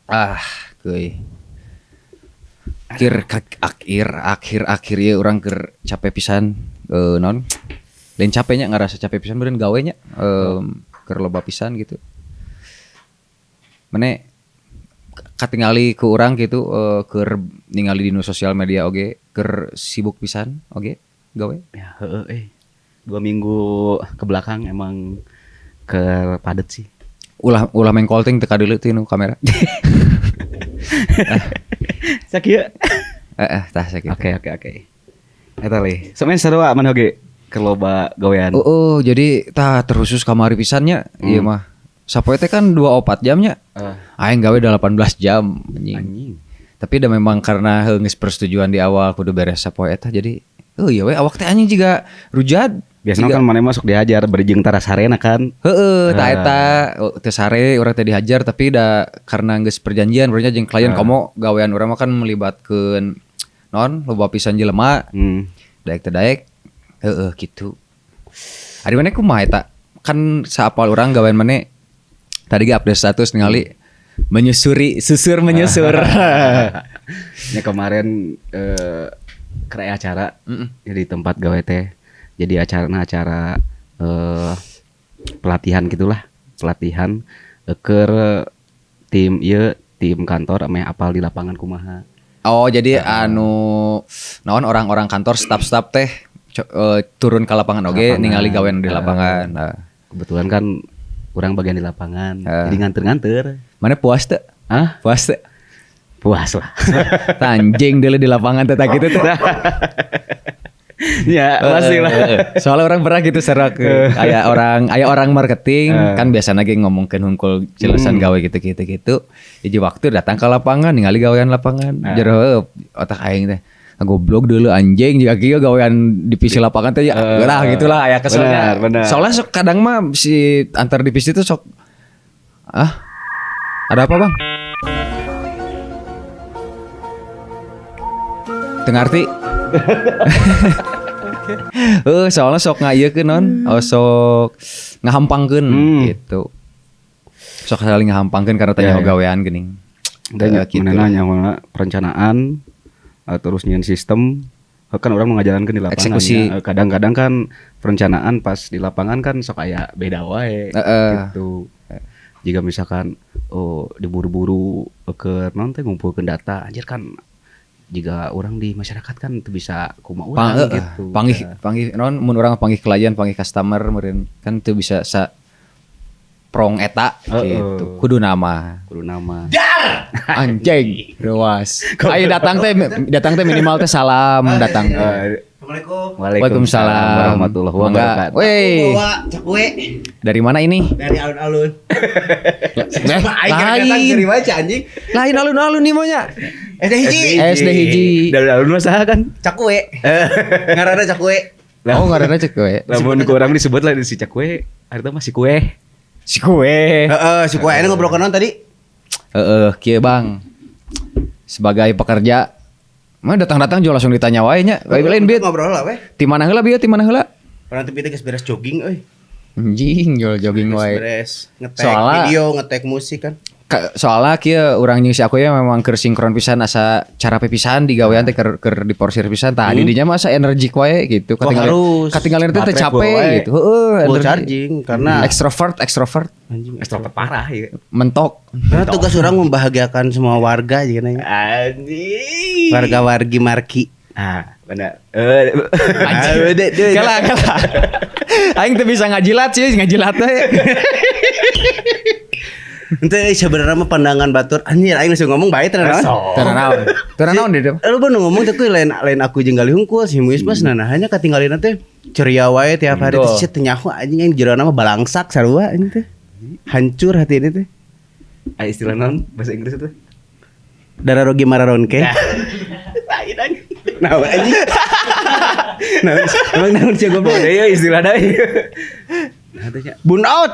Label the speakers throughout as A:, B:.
A: Ah, kuy. Akhir akhir akhir akhir ya urang keur capek pisan non. Lain capeknya, ngerasa capek pisan beureun gawe nya. Keur loba pisan gitu. Mane katingali ku urang gitu, keur ningali di sosial media oge keur sibuk pisan oge gawe.
B: Ya, heeh 2 minggu ke belakang emang keur padet sih.
A: Ulah ulah main kolting teu kadeuleu teh nu kamera.
B: Sakieu.
A: Heeh, tah sakitu.
B: Oke. Eta leh. Semen sarua maneh oge keur loba gawean.
A: Oh, jadi tah terkhusus kamari pisan nya ieu mah. Sapoe teh kan 24 jam nya. Aing gawe 18 jam anjing.
B: Anjing.
A: Tapi da memang karena geus persetujuan di awal kudu beres sapoe eta, jadi oh iya we awak teh anjing jiga rujad.
B: Biasanya kan maneh masuk dihajar bari jeung tara sarena kan.
A: Heeh, tah eta teu sare urang teh dihajar, tapi da karena geus perjanjian urangnya jeung klien, komo gawean urang mah kan melibatkeun non loba pisan jelema. Daek teh daek heeh kitu. Ari maneh kumaha eta? Kan saapal urang gawean maneh tadi ge update status ningali menyusuri susur menyusur.
B: Ya kemarin krea acara di tempat gawe teh. Jadi acarana acara pelatihan gitulah, pelatihan keur tim ieu, tim kantor ameh apal di lapangan kumaha.
A: Oh, jadi anu naon orang-orang kantor staff-staff teh turun ke lapangan oge ningali gawean di lapangan. Nah.
B: Kebetulan kan urang bagian di lapangan, jadi nganter-nganter.
A: Mana puas teh?
B: Hah?
A: Puas teh?
B: Puas lah.
A: Tanjing dulu di lapangan teh gitu teh.
B: Ya, pasti lah.
A: Soalnya orang pernah gitu serak kayak orang marketing kan biasanya ge ngomongkeun hungkul jelasan gawe gitu-gitu gitu. Jadi waktu datang ke lapangan ningali gawean lapangan. Jero otak aing teh goblok dulu anjing jika kieu gawean divisi lapangan teh ya lah gitulah aya keselnya.
B: Benar.
A: Soalnya sok kadang mah si antar divisi itu sok ada apa, Bang? Teu ngarti. Soalnya sok ngayekeun non, sok ngahampangkeun gitu. Sok saling ngahampangkeun karena tanya gawean geuning.
B: Dan
A: gitu.
B: Manehna nyaho perencanaan, terus nyian sistem, kan orang mengajarankan di lapangan.
A: Eksekusi.
B: Ya. Kadang-kadang kan perencanaan pas di lapangan kan sok aya beda wae gitu. Jika misalkan diburu-buru ke non teh ngumpulkeun data, anjir kan jika orang di masyarakat kan itu bisa kumaha urang gitu.
A: Panggih non mun urang panggih klien, panggih customer meureun kan teu bisa sa prong eta gitu. Kudu nama.
B: Kudu nama.
A: Dar! Anjing, ruas. Ayo datang teh minimal teh salam datang.
C: Assalamualaikum.
A: Waalaikumsalam
B: warahmatullahi wabarakatuh.
A: Woi.
C: Bawa cakwe.
A: Dari mana ini?
C: Dari alun-alun.
A: Lain. Lain alun-alun nih maunya.
C: SD hiji.
A: SD hiji.
B: Dari alun mah saha kan?
C: Cakwe. Ngaranna cakwe.
A: Oh, ngaranna cakwe.
B: Lamun ku urang disebut lah si cakwe, harta mah si kue.
A: Si kue.
C: Heeh, si kue ini ngobrol naon tadi?
A: Heeh, kieu Bang. Sebagai pekerja mah datang-datang jual langsung ditanya wae nya. Lain bieu
C: ngobrol lah we.
A: Ti mana heula bieu, ti mana heula?
C: Urang teh geus beres jogging euy.
A: Anjing, jual jogging wae.
C: Beres ngetek video, ngetek musik kan.
A: Soalnya kieu urang jeung si aku ya memang keur sinkron pisan asa cara pisan di gawean teh keur diporsir pisan. Tah di dinya mah asa energik wae gitu. Katinggalan teh capek gitu. Heeh,
C: full charging karena
A: ekstrovert.
C: Anjing,
B: ekstrovert parah ya.
A: Mentok.
C: Karena tugas orang membahagiakan semua warga aja kan.
B: Anjing.
C: Warga-wargi marki.
B: Ah, benar.
A: Anjing. Kalah. Aing teu bisa ngajilat sih, ngajilat teh.
C: Ente sebenarnya mah pandangan batur anjir aing langsung ngomong bae tenan.
A: Tenan naon di depan.
C: Lu bener ngomong teh lain lain aku jeung galih hungkul si Muis mah nah hanya katinggalina teh ceria wae tiap hari teh teu nyaho anjing aing jerona mah balangsak sarua anjing teh. Hancur hati ini teh.
B: Aya istilah naon bahasa Inggris itu?
C: Darah rogi mararonke.
B: Lain anjing.
C: Nah anjing. Nah, emang naon sih goblok?
B: Deui istilah deui.
C: Burn out.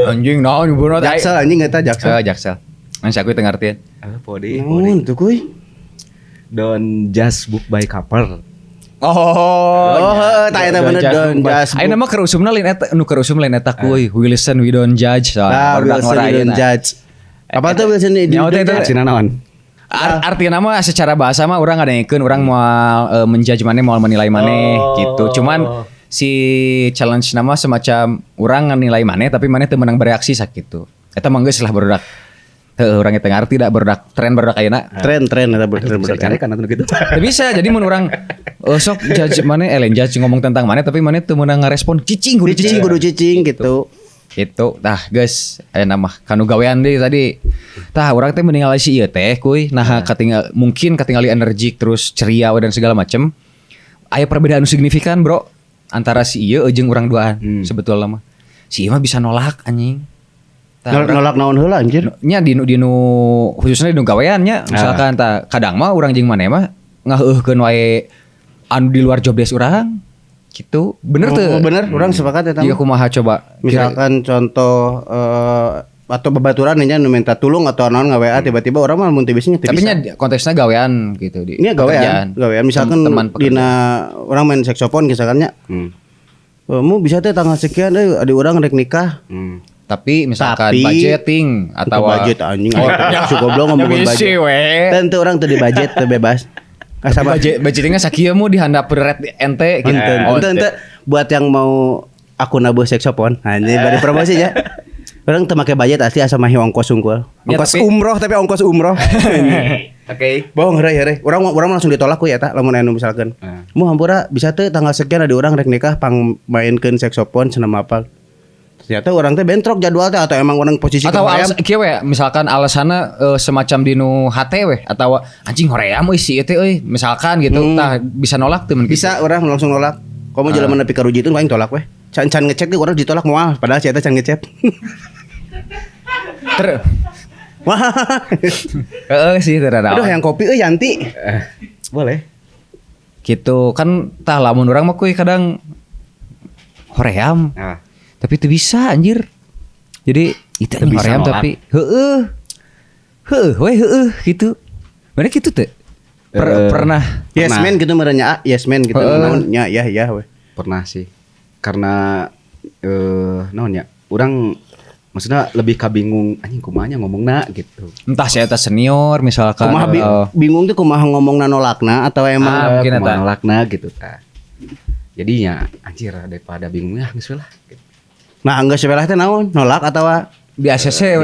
A: Anjing naon burn out.
C: Jaksel anjing eta jaksel.
A: Jaksel. Ngan aku teu ngartieun.
B: Podi.
C: Naon tuh kuy?
B: Don't judge book by cover.
A: Oh,
C: tah eta bener don't judge.
A: Ayeuna mah keur usumna lain eta, nu keur usum lain eta kuy. We listen we don't judge.
C: Ah, we listen we don't judge. Apa tuh Wilson di
B: Artina naon?
A: Artina mah secara bahasa mah urang ngadengkeun urang moal menjudge maneh moal menilai maneh gitu. Cuman si challenge nama semacam urang nilai maneh tapi maneh teu meunang bereaksi sakitu. Eta mah geus lah barudak. Heuh urang teh ngarti da barudak tren barudak ayeuna.
C: Tren eta barudak.
B: Cari kan atuh gitu.
A: Teu bisa jadi mun urang sok judge maneh lain judge ngomong tentang maneh tapi maneh teu meunang ngarespon cicing kudu
C: cicing gitu.
A: Gitu. Tah geus ayeuna mah kanu gawean deui tadi. Tah urang teh meninggal si ieu teh kuy nah katinggal mungkin katingali energik terus ceria dan segala macem. Aya perbedaan signifikan bro antara si ieu jeung urang duaan sebetulna mah. Si ieu mah bisa nolak anjing.
C: Nolak naon heula anjir.
A: Nya di nu khususnya di nu gawean nya misalkan tah kadang mah urang jeung maneh mah ngaheuhkeun wae anu di luar job desk urang. Gitu. Bener teu?
C: Bener, urang sepakat eta.
A: Jika kumaha coba.
C: Misalkan contoh atau babaturan nya nu minta tulung atau naon nga-WA tiba-tiba urang mah mun teu bisa nya teu bisa.
A: Tapi nya konteksnya gawean gitu di.
C: Nya gawean, gawean misalkan dina urang main saksofon misalkan nya. Mu bisa teh tanggal sekian euy adi urang rek nikah.
A: Tapi misalkan budgeting atau
C: budget anjing. Si goblok ngomongin budget. Tentu orang teu di budget teu bebas.
A: Asal budgetingnya sakieu mu dihandap red ente gitu.
C: Ente buat yang mau aku nabuh saksofon. Nah, ini bari promosi ya. Orang teu make budget asli asa mah ongkos unggul. Ongkos umroh tapi ongkos umroh.
B: Oke.
C: Bohong heureuy. Urang langsung ditolak ku ya ta lamun anu misalkan. Mu hampura bisa teu tanggal sekian ada urang rek nikah pang mainkeun saksofon cenah mapal. Ternyata orang teh bentrok jadwal teh atau emang orang posisi
A: atau kieu we misalkan alasanna semacam dinu HT we atau anjing hoream euy si ieu teh euy misalkan gitu tah bisa nolak teu mun
C: bisa orang langsung nolak. Komo jelema nepi ka rujitun paling tolak we. Can ngecek ge urang ditolak moal padahal si eta can ngecek.
A: Ter wah. Heeh sih teu
C: Aduh yang kopi euy Yanti.
B: Boleh.
A: Gitu kan tah lamun urang mah kuy kadang hoream. Tapi itu bisa anjir. Jadi itu hoream tapi heueuh. Heueuh we heueuh gitu. Mana gitu teh? Pernah.
C: Yes man gitu merenya yes man gitu naon nya ya ya we.
B: Pernah sih. Karena naon nya? Urang maksudnya lebih kabingung anjing kumaha nya ngomongna gitu.
A: Entah saya eta senior misalkan
C: kumaha bingung tuh kumaha ngomongna nolakna atau emang
B: mungkin kumaha nolakna gitu tah. Jadinya anjir daripada bingungnya geus lah gitu.
C: Nah, geus sebelah teh naon? Nolak atawa
A: di ACC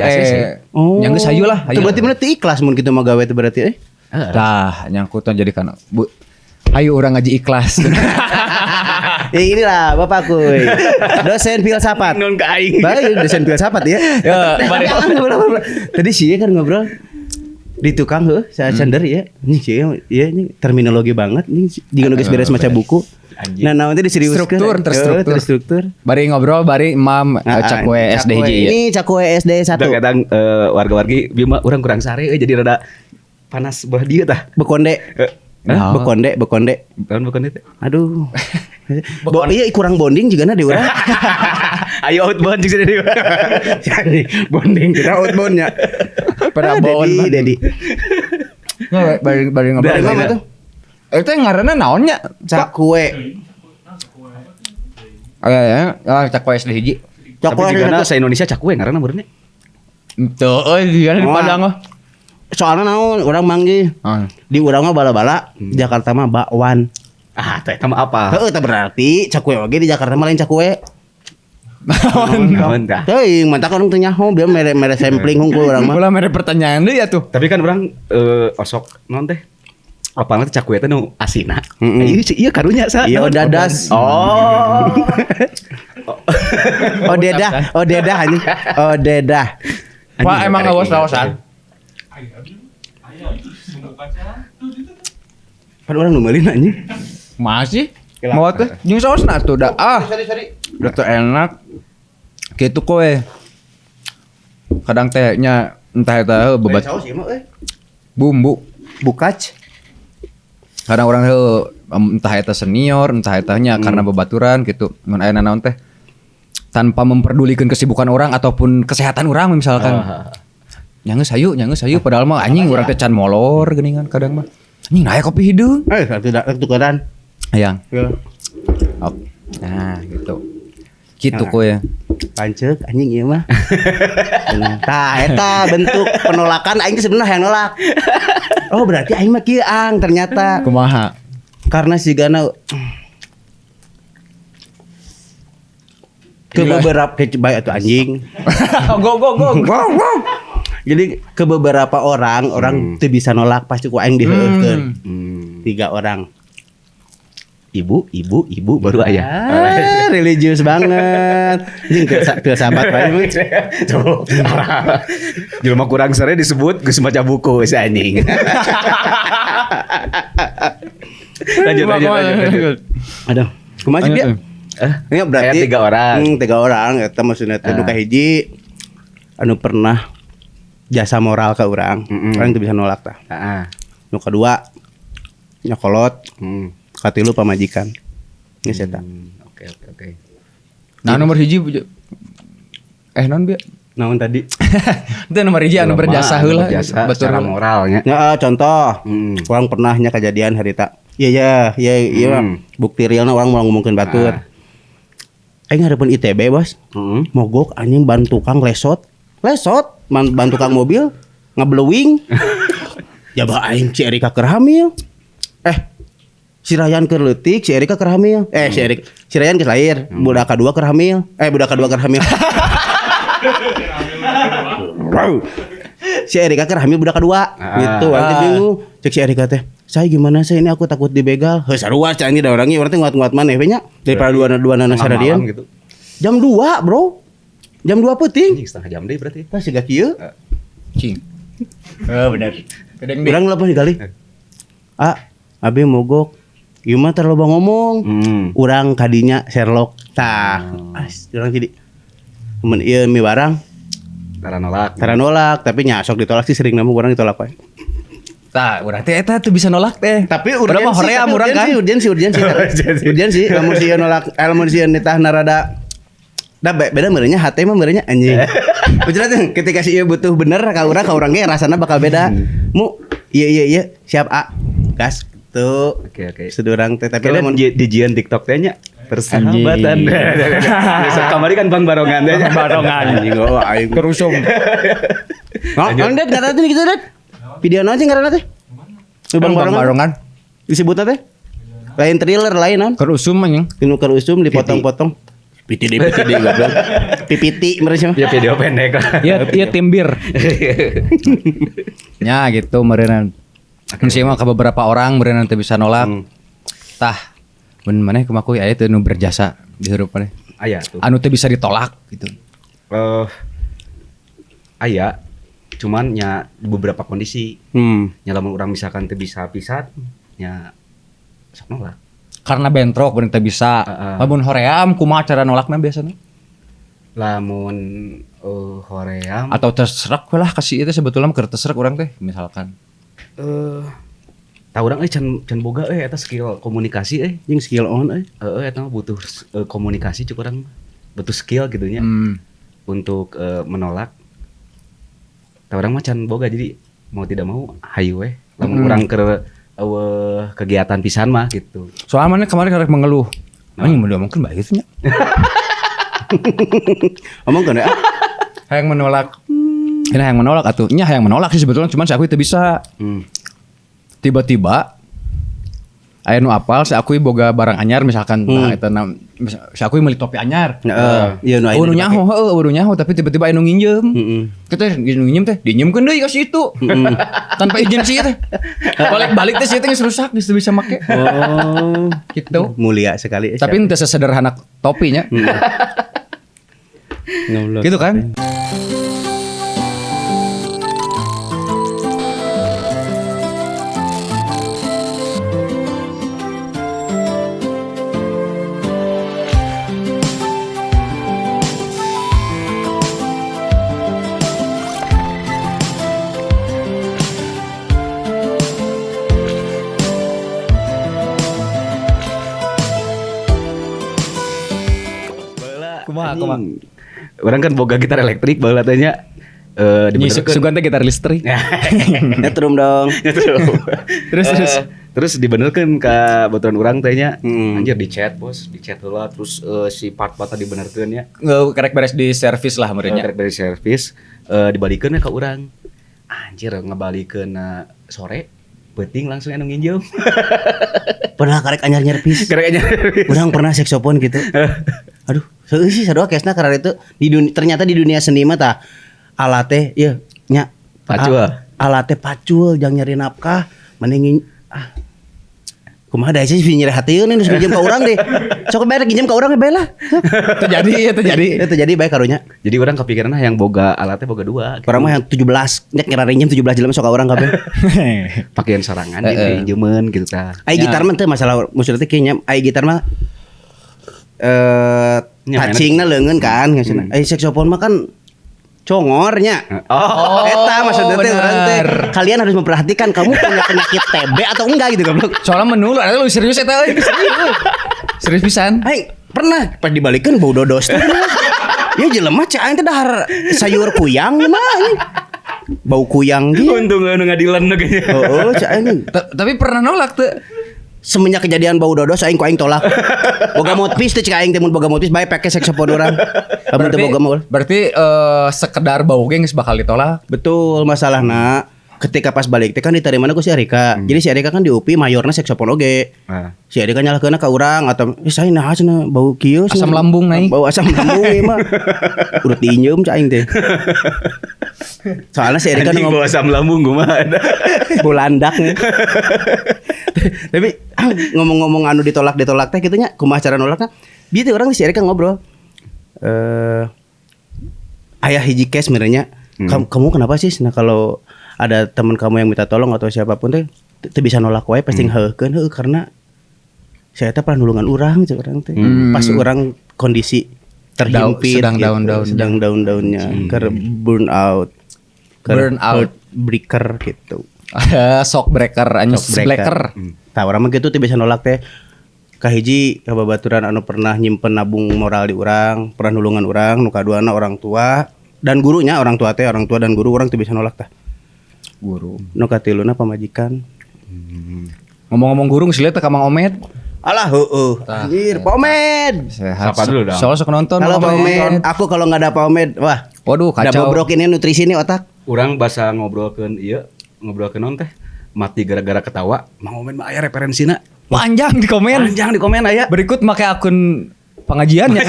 A: oh. Yang geus hayu lah.
C: Itu berarti mana teu ikhlas mun kitu mah gawe teh berarti
A: Tah, nyangkutan jadi kana bu hayu urang ngaji ikhlas.
C: Ya inilah bapakku. Dosen filsafat.
B: Nun ka aing.
C: Baik, dosen filsafat ya.
A: Ya,
C: tadi sih kan ngobrol di tukang heuh, saya cender ya. Ini sih ya ini terminologi banget nih jika geus beres maca buku. Nah, naon teh diseriuskeun.
A: Struktur, terstruktur. Bari ngobrol bari mam cakwe SD hiji
C: ya. Ini cakwe SD 1.
B: Kadang warga-wargi bima urang kurang sare euy jadi rada panas belah dieu tah.
C: Bekonde. Bekonde.
B: Tahun bekonde teh.
C: Aduh. Iya kurang bonding juga na di urang.
B: Ayo outbound jeung di
C: bonding kita outbound nya.
A: Pada bond
C: Dedi.
A: Nggak bari ngobrol.
C: Dari mana tuh?
A: Itu yang ngaranna naon nya?
C: Cakwe.
A: Ya, cakwe SD hiji.
B: Cakwe juga sa Indonesia cakwe ngaranna meureun nya.
A: Henteu euy di Padang mah.
C: Soalna naon urang manggih. Di urang mah bala-bala, Jakarta mah bakwan.
B: Ah, teh eta mah apa?
C: Heueuh, teh berarti cakwe oge di Jakarta mah lain cakwe.
B: Naon tah?
C: Teuing, mantak urang teu nyaho bieu mere sampling hungkul urang mah.
A: Ulah mere pertanyaan deui atuh.
B: Tapi kan urang osok naon teh? Apalna teh cakwe teh nu asina. Ieu ieu karunya sa.
C: Ieu dadas.
B: Oh.
C: Oh dedah, oh dedah anjing. Oh dedah.
A: Pak emang awas-awasan.
C: Pan urang nu meulin anjing.
A: Masih? Mau teh jeung saosna atuh da. Ah. Udah teu enak. Kitu kowe. Kadang teh nya entah eta bebat.
C: Saos ieu mah euy.
A: Bumbu
C: bukac.
A: Kadang orang heuh entah eta senior, entah eta nya karena bebaturan gitu. Mun aya nanaon teh tanpa memperdulikan kesibukan orang ataupun kesehatan orang misalkan. Nyangeus hayu padahal mah anjing urang teh can molor geuningan kadang mah. Anjing naik kopi hideung.
C: Tidak tukeran.
A: Hayang.
C: Ya.
A: Nah, gitu. Gitu kowe.
C: Pancek anjing ieu mah. Tah eta bentuk penolakan aing sebenarnya hayang nolak. Oh berarti aing mah kieu ang ternyata.
A: Kumaha?
C: Karena sigana ke beberapa baik atuh anjing.
A: Go go go.
C: Go. Jadi ke beberapa orang teu bisa nolak pasti ku aing diheueuhkeun. 3 orang.
B: Ibu, ibu baru ayah.
C: Religius banget. Anjing filsafat wae.
B: Coba. Jelema kurang sare disebut geus maca buku si anjing. Lanjut.
C: Aduh, kumaha sih dia? Ini berarti
B: 3 orang.
C: 3 orang eta maksudna teh nu kahiji anu pernah jasa moral ke urang. Urang teu bisa nolak tah.
B: Heeh.
C: Nu kadua nyokolot. Katilu pamajikan. Geus eta.
B: Oke.
A: Nah nomor hiji non bieu.
C: Naon tadi?
A: Itu nomor hiji anu berjasa heula.
B: Betul moralnya.
C: Ya, contoh. Urang pernah nya kejadian harita. Iya. Bukti realna urang mau ngomongkeun batur. Aing hareupeun ITB, Bos. Mogok anjing ban tukang lesot. Lesot, ban tukang mobil ngeblowing. Jaba aing si Erika keur hamil. Si Ryan keur leutik, si Erika keur hamil. Si Erik, si Ryan geus lahir, budak kadua keur hamil. Budak kadua keur hamil. Si Erika keur hamil budak kadua gitu. Nanti bingung. Cek si Erika teh, "Saya gimana sih ini aku takut dibegal." Heuh sarua cah anjing da orangnya urang teh nguat-nguat maneh we nya daripada dua-dua nana saradian
B: gitu.
C: Jam 2, Bro. Jam 2 peuting.
B: Setengah jam deui berarti.
C: Tah siga kieu.
A: Cing. Heeh bener.
C: Urang lapor kali. Ah, abi mogok. Ieu mah terlalu ngomong. Urang kadinya Sherlock. Tah, urang jadi mun ieu mi barang
B: tara nolak.
C: Tara nolak, tapi nya sok ditolak sih sering namu urang ditolak wae.
A: Tah, urang teh eta teu bisa nolak teh.
C: Tapi urgensi,
A: hoream urang kan.
C: Urgensi. Urgensi, lamun sieun nolak, lamun sieun nitahna rada da beda meureunnya hate mah meureunnya anjing. Maksudna teh ketika si ieu butuh bener ka urang ge rasana bakal beda. Mu iya siap A. Gas. Tuh.
B: Oke.
C: Sedurang teh tapi lamun
B: di jian TikTok teh nya persahabatan. Besok kamari kan Bang Barongan teh.
A: Barongan.
C: Anjing oh aing
A: kerusum.
C: Naon det ngaranna teh kitu det? Video naon sih ngaranna teh? Bang Barongan. Disebutna teh? Lain thriller lain naon?
A: Kerusum anjing.
C: Tinu kerusum dipotong-potong. PTD goblok. PPT mereka mah.
B: Ya video pendek lah.
A: Iya timbir. Ya gitu meureunna. Sih mah ke beberapa orang meureunna teu bisa nolak. Tah, mun maneh kumaha kuy aya teu nu berjasa di hirup maneh.
B: Aya tuh.
A: Anu teu bisa ditolak gitu.
B: Aya cuman nya di beberapa kondisi. Nya lamun urang misalkan teu bisa pisan nya sok nolak.
A: Karena bentrok bener teu bisa. Lamun hoream kumaha cara nolakna biasanya?
B: Lamun hoream
A: atau terserak lah kasih itu sebetulnya keur terserak urang teh misalkan.
B: Tah urang can boga eta skill komunikasi
C: jeung skill on
B: Heeh eta mah butuh komunikasi cuk urang butuh skill gitu nya. Untuk menolak. Tah urang mah can boga jadi mau tidak mau hayu we. Lamun urang keur kegiatan pisan mah gitu.
A: Soalnya mana kemarin karek mengeluh. Anjing mun diomongkeun bae kitu nya.
C: Omongkeun ya.
A: Hayang menolak. Ini hayang menolak atuh. Nya hayang menolak sih sebetulnya cuman si aku teu bisa. Tiba-tiba aya nu apal si aku boga barang anyar misalkan nah eta si aku meuli topi anyar.
C: Heeh. Iya nu
A: aya. Nyaho heueuh nyaho tapi tiba-tiba aya nu nginjem. Kita nu nginjem teh dinjemkeun deui ka si itu. Tanpa izin si teh. Balik-balik teh si teh geus rusak geus teu bisa make.
C: Oh,
A: gitu.
C: Mulia sekali.
A: Tapi henteu sesederhana topinya. Gitu kan? Kumaha?
B: Orang kan boga gitar elektrik baheula teh nya. Dibenerkeun.
A: Sugan teh gitar listrik.
C: Nyetrum dong.
B: Nyetrum.
A: Terus.
B: Terus dibenerkeun ka baturan urang teh nya. Anjir di chat bos, di chat heula terus si part-partna dibenerkeun nya.
A: Kerek beres di servis lah meureun nya.
B: Kerek beres servis dibalikeun ka urang. Anjir ngabalikeun sore peuting langsung anu nginjem.
C: Pernah karek anyar nyerpis.
B: Karek anyar.
C: Urang pernah saksofon gitu. Aduh, seueuh sih sarua kesna karena itu di dunia, ternyata di dunia seni mah tah alat teh ieu nya
B: pacul.
C: Alat teh pacul jang nyari nafkah mending kumaha da sih nyeri hatieun geus nginjem ka urang deh. Sok bae nginjem ka urang bae lah.
A: Terjadi.
C: Terjadi bae karunya.
B: Jadi urang kepikiran yang boga alatnya boga dua.
C: Gitu. Urang mah yang 17, nya kira rinjem 17 jelema sok ka urang kabeh.
B: Pakaian sorangan diinjemeun gitu tah.
C: Ai gitar mah teu masalah maksudna teh kieu nya ai gitar mah touchingna leungeun kan maksudna. Ai saksofon mah kan congornya.
B: Oh,
C: eta maksudnya teh urang teh kalian harus memperhatikan kamu punya penyakit TB atau enggak gitu goblok.
A: Soalnya menular, lu serius eta euy. Serius pisan.
C: Aing pernah pas dibalikeun bau dodos teh. Ya jelema cek aing teh dahar sayur kuyang mah anjing. Bau kuyang ge.
B: Untung anu ngadilan kayaknya.
C: Heeh, cek aing.
A: Tapi pernah nolak teh.
C: Semenjak kejadian bau dodos aing ku aing tolak. Boga mouthpiece teh cek aing teh mun boga mouthpiece bae pake saksofon urang. Lamun teu boga mah.
A: Berarti sekedar bau ge geus bakal ditolak.
C: Betul, masalahna ketika pas balik teh kan diterimana ku si Erika. Jadi si Erika kan di UPI mayorna saksofon oge. Si Erika nyalahkeunna ka urang atau saya nah cenah bau kieu
A: asam lambung naik.
C: Bau asam lambung ieu mah. Urut diinjeum cek aing teh. Soalnya si Erika
B: ngomong bau asam lambung kumaha.
C: Bau landak. Tapi ngomong-ngomong anu ditolak-ditolak teh kitu nya kumaha cara nolakna? Bieu teh urang si Erika ngobrol. Ayah hiji case merenya. Kamu kenapa sih nah kalau ada teman kamu yang minta tolong atau siapapun teh teu bisa nolak wae pasti ngeheukeun heuh karena saya teh pernah nulungan urang cek urang teh. Pas urang kondisi terhimpit
A: sedang
C: gitu,
A: down-down
C: sedang down-downnya keur burn out breaker gitu.
A: Shock breaker anjing breaker.
C: Tah urang mah kitu teu bisa nolak teh. Kahiji kababaturan anu pernah nyimpen nabung moral di urang, pernah nulungan urang, nu kaduana orang tua dan gurunya, orang tua teh, orang tua dan guru urang teu bisa nolak tah.
A: Guru.
C: Nu katiluna pamajikan.
A: Ngomong-ngomong guru geus lieur teh ka Mang Omed.
C: Alah heueuh. Anjir, Pak Omed.
A: Sehat.
B: Sapa dulu dong.
A: Soalnya sok nonton.
C: Halo Pak Omed. Aku kalau enggak ada Pak Omed, wah.
A: Waduh, kacau.
C: Udah bobrok ini nutrisi nih otak.
B: Urang bahasa ngobrolkeun ieu, ngobrolkeun naon teh? Mati gara-gara ketawa. Mang Omed mah aya referensina.
A: Panjang di komen.
B: Panjang di komen aya.
A: Berikut make akun pengajiannya.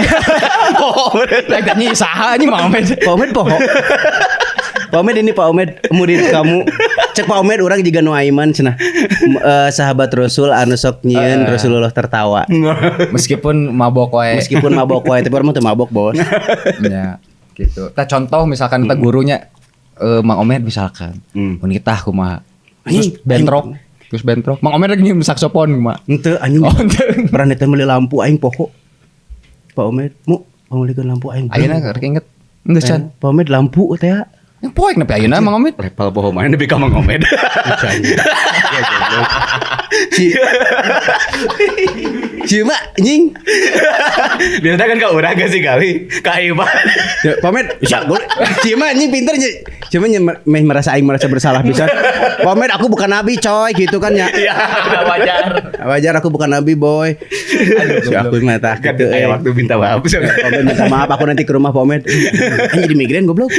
A: Oh, tanya saha anjing Mang Omed.
C: Pak Omed poho. Pak Omed ini Pak Omed murid kamu. Cek Pak Omed orang juga Nuaiman cenah. Sahabat Rasul anu sok nyieun Rasulullah tertawa.
A: Meskipun mabok wae.
C: Meskipun mabok wae tapi urang mah teu mabok, Bos.
A: Ya, gitu. Tah contoh misalkan kita gurunya Mang Omed misalkan. Wanita kumaha. Terus bentrok. Terus bentrok. Mang Omed lagi nyium saksofon kumaha.
C: Henteu anjing.
A: Oh, henteu.
C: Pernah teh meuli lampu aing poho. Pak Omed, mu pameulikeun lampu aing.
A: Ayeuna rek inget. Geus can.
C: Pak Omed lampu teh.
A: Yang poek nepi ayeuna Mang Omed.
B: Level poho mana nepi ka Mang Omed.
C: Si mah anjing.
B: Biasanya kan ka urang sih kali, ka Ivan.
C: Ya, Pak Omed, si mah anjing pinter. Cuma merasa aing merasa bersalah pisan. Pak Omed aku bukan nabi coy gitu kan ya.
B: Iya,
A: wajar.
C: Wajar aku bukan nabi boy. Aduh, si aku mah tah gitu.
B: Waktu minta maaf.
C: Pak Omed minta maaf aku nanti ke rumah Pak Omed. Anjing jadi migrain goblok.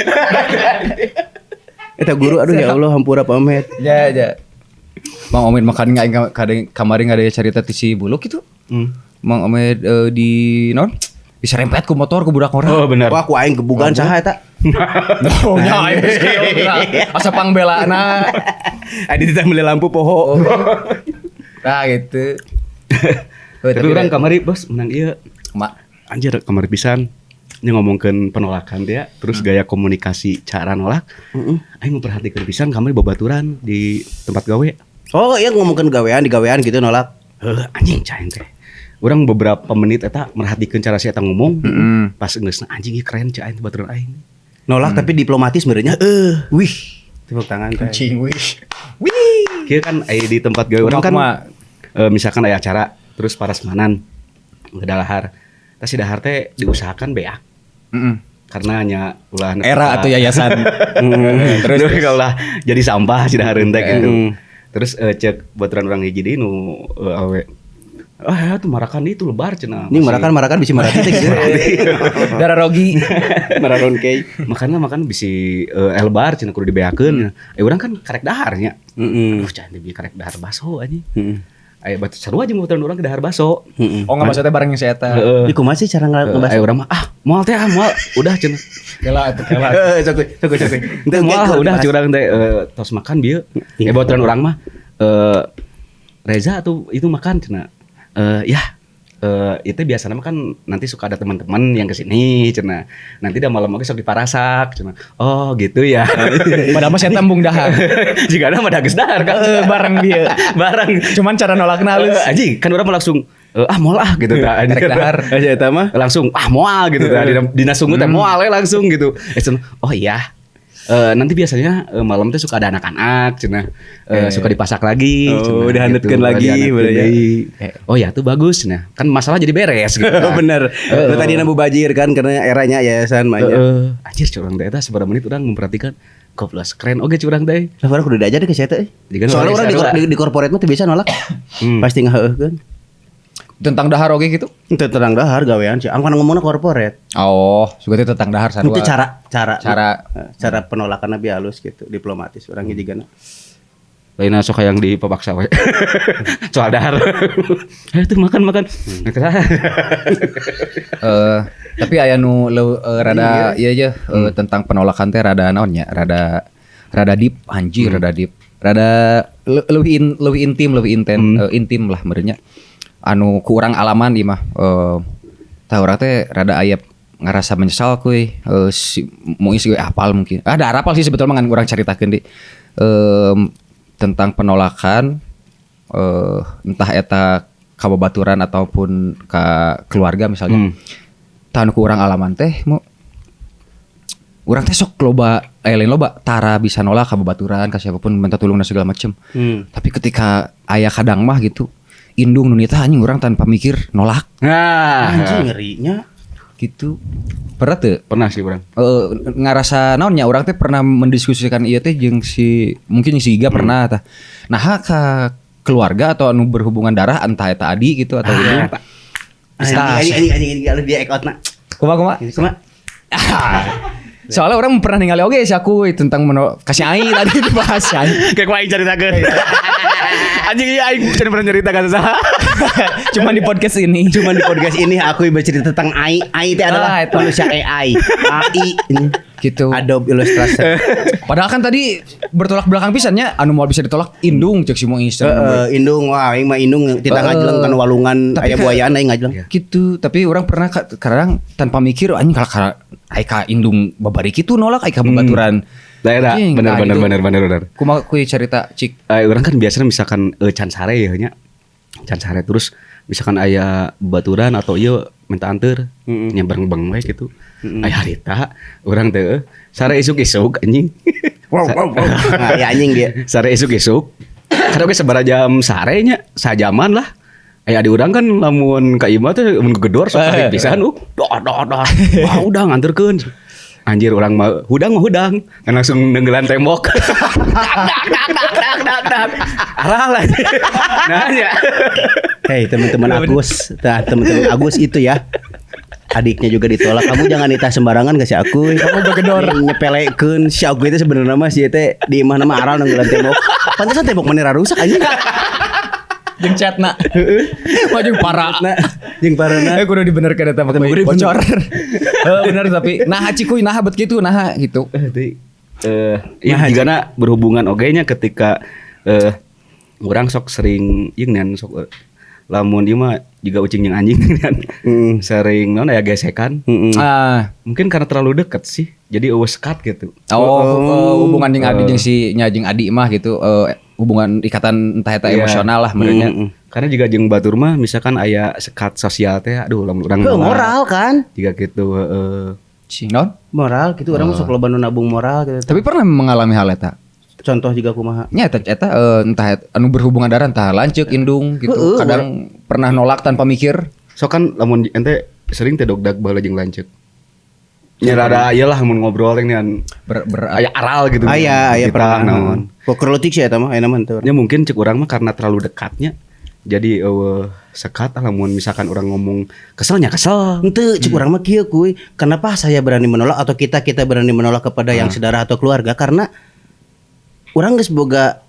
C: Eta guru aduh ya Allah hampura Pak Omed.
A: Ya ya. Mang Omed makan enggak kadang kemarin ada cerita ti si Buluk itu. Mang Omed di non diserempet ku motor ku budak orang.
B: Oh benar.
C: Wah ku aing gebugan saha eta.
A: Oh nya aing asa pangbelana.
C: Adi teh meuli lampu poho.
A: Nah gitu.
B: Tapi urang kamari bos menang ieu.
A: Mak
B: anjir kamari pisan. Ini ngomongkeun penolakan dia, terus gaya komunikasi cara nolak. Aing memperhatikan pisan kamari babaturan di tempat gawe.
C: Oh iya ngomongkeun gawean di gawean gitu nolak.
B: Heuh anjing caing teh. Urang beberapa menit eta merhatikeun cara si eta ngomong. Pas geus anjing ieu keren cai aing baturan aing.
C: Nolak tapi diplomatis meureunnya. Wih. Tepuk tangan teh.
A: Anjing wih. Wih.
B: Kieu kan aya di tempat gawe urang kan misalkan aya acara terus parasmanan ngedalahar. Tas si dahar teh diusahakan beak. Karena hanya ulah
A: era atau yayasan.
B: Terus kalau jadi sampah si dahareun teh gitu. Terus cek baturan urang hiji deui nu awe. Ah, tuh marakan itu lebar cenah.
C: Ini marakan bisi marati teh gitu.
A: Darah rogi.
C: Mararon kei.
B: Makanna makan bisi lebar cenah kudu dibeakeun. Urang kan karek dahar nya.
C: Heeh.
B: Aduh, can teh karek dahar baso anjing.
C: Heeh.
B: Aya batu sarua jeung baturan urang ke dahar baso.
A: Oh, enggak maksudnya bareng yang si eta.
B: Heeh.
C: Ih, kumaha sih cara ngebahas?
B: Aya urang mah ah, moal teh ah, moal. Udah cenah.
A: Kela atuh kela.
C: Heeh, sok sok sok.
B: Teu moal udah curang teh tos makan bieu. Baturan urang mah Reza tuh itu makan cenah. Itu biasanya mah kan nanti suka ada teman-teman yang kesini cenah. Nanti dah malam oge sok diparasak cenah. Oh gitu ya.
A: Padahal mah saya tembung dahar.
B: Jika ada mah geus dahar kan.
A: Bareng dia.
B: Bareng.
A: Cuman cara nolakna halus.
B: Anjing kan urang mah langsung ah moal ah gitu tah.
A: Rek dahar.
C: Aja eta mah
B: langsung ah moal gitu tah. Dina sungut teh moal we langsung gitu. Oh iya. Nanti biasanya malam teh suka ada anak-anak cenah. Suka dipasak lagi.
C: Oh, dihanetkeun
B: gitu.
C: lagi, bener ya.
B: Oh ya tuh bagus cenah. Kan masalah jadi beres gitu kan.
C: Bener. Lu tadi nambu bajir kan karena eranya yayasan mah nya.
B: Anjir curang teh eta sabaraha menit urang memperhatikan goblok keren oge curang teh.
C: Lah urang kudu diajar ke saya teh. Soalnya urang di corporate mah teu bisa nolak. Pasti ngaheuhkeun.
A: Tentang dahar oge gitu?
C: Tentang dahar gawean sih. Angkan ngomongna corporate.
A: Oh, suka teh tentang dahar sarua.
C: Itu cara penolakanna bi halus gitu, diplomatis urang ge jigana.
B: Lainna sok hayang dipapaksa we. Soal dahar. Ayo tuh makan-makan.
A: Tapi aya nu rada ieu aja tentang penolakan teh rada naon nya, rada deep anjir, rada deep. Rada lebih intim, lebih intim lah merenya. Anu kurang alaman ieu mah tah urang teh rada aya ngerasa menyesal kuy si Muis gue hafal mungkin. Ada hafal sih sebetulnya ngan urang caritakeun di tentang penolakan entah eta ka babaturan ataupun ka keluarga misalnya. Tah anu ku urang alaman teh mu urang teh sok loba lain loba tara bisa nolak ka babaturan ka siapapun minta tulung dan segala macem. Tapi ketika aya kadang mah gitu indung nu nita anjing urang tanpa mikir nolak.
B: Nah,
C: anjing ngerinya
A: gitu. Pernah teu?
B: Pernah sih urang.
A: Ngarasa naon nya urang teh pernah mendiskusikan ieu teh jeung si mungkin si Iga pernah tah. Nah, ka keluarga atau anu berhubungan darah entah eta adi gitu atau indung.
C: Anjing anjing dia ekotna.
A: Kumaha?
C: Kumaha?
A: Soalnya orang pernah ningali oge si aku tentang kasih aing tadi dibahas aing.
B: Kayak ku aing caritakeun. Anjing iya aing can pernah cerita ka saha.
A: Cuman di podcast ini.
C: Cuman di podcast ini aku bercerita tentang AI. AI itu adalah manusia AI. AI
A: gitu.
C: Adobe Illustrator.
A: Padahal kan tadi bertolak belakang pisannya anu moal bisa ditolak indung cek si Muis.
C: Indung wah aing mah indung tita ngajleng kan walungan aya buayaan aing ngajleng.
A: Gitu, tapi orang pernah kadang tanpa mikir anjing kalau ai ka indung babari kitu nolak ai ka babaturan.
B: Daerah bener.
A: Kumaha kuy cerita cik.
B: Orang kan biasanya misalkan can sare ya nya. Can sare terus misalkan aya baturan atau ieu minta anter nya bareng-bareng we gitu. Aya harita urang teh sare isuk-isuk anjing.
C: Wow wow wow. Nah, ya anjing dia.
B: Sare isuk-isuk. Karena oge sabaraha jam sare nya sajaman lah. Aya di urang kan lamun ka imah teh mun gegedor sok tarik pisan doh doh doh. Wah udah nganterkeun. Anjir orang mah hudang kan langsung nenggelan tembok. Dak dak dak dak dak dak. Arah lah. Nah ya.
C: Hei teman-teman Agus, teman-teman Agus itu ya. Adiknya juga ditolak. Kamu jangan nitah sembarangan ke si aku.
A: Kamu begedor.
C: Nyepelekeun si aku itu sebenarnya mah si teh di imah nama aral nenggelan tembok. Pantesan tembok maneh rusak anjing.
A: Jeung chatna. Heeh. Mah jeung parah.
C: Jeung parana.
A: Kudu dibenerkeun eta mah bocor. Heeh bener tapi nah cikuy nah bet kitu nah gitu.
B: Iya jigana berhubungan oge nya ketika urang sok sering jeung nian sok lamun ieu mah juga ucing jeung anjing nian. Sering naon aya gesekan. Mungkin karena terlalu deket sih. Jadi eueuh sekat gitu.
A: Oh, hubungan jeung adi jeung si nya jeung adi mah gitu. Hubungan ikatan entah eta emosional lah merenya.
B: Karena juga jeung batur mah misalkan aya sekat sosial teh aduh lamun urang
C: moral kan.
B: Jiga gitu
A: cing naon?
C: Moral gitu urang sok loba nu nabung moral gitu.
A: Tapi pernah mengalami hal eta?
C: Contoh juga kumaha?
A: Nya eta entah anu berhubungan darah entah lanceuk indung gitu. Kadang pernah nolak tanpa mikir.
B: Sok kan lamun ente sering teh dogdag baheula jeung lanceuk. Ya rada ieu lah mun ngobrol teh nian ber aya aral gitu.
C: Aya pernah naon. Kok leutik sih eta mah ayeuna mah henteu.
B: Ya mungkin cek urang mah karena terlalu dekatnya. Jadi sekat lamun misalkan orang ngomong keselnya kesel.
C: Henteu cek urang mah kieu kuy. Kenapa saya berani menolak atau kita berani menolak kepada yang saudara atau keluarga karena urang geus boga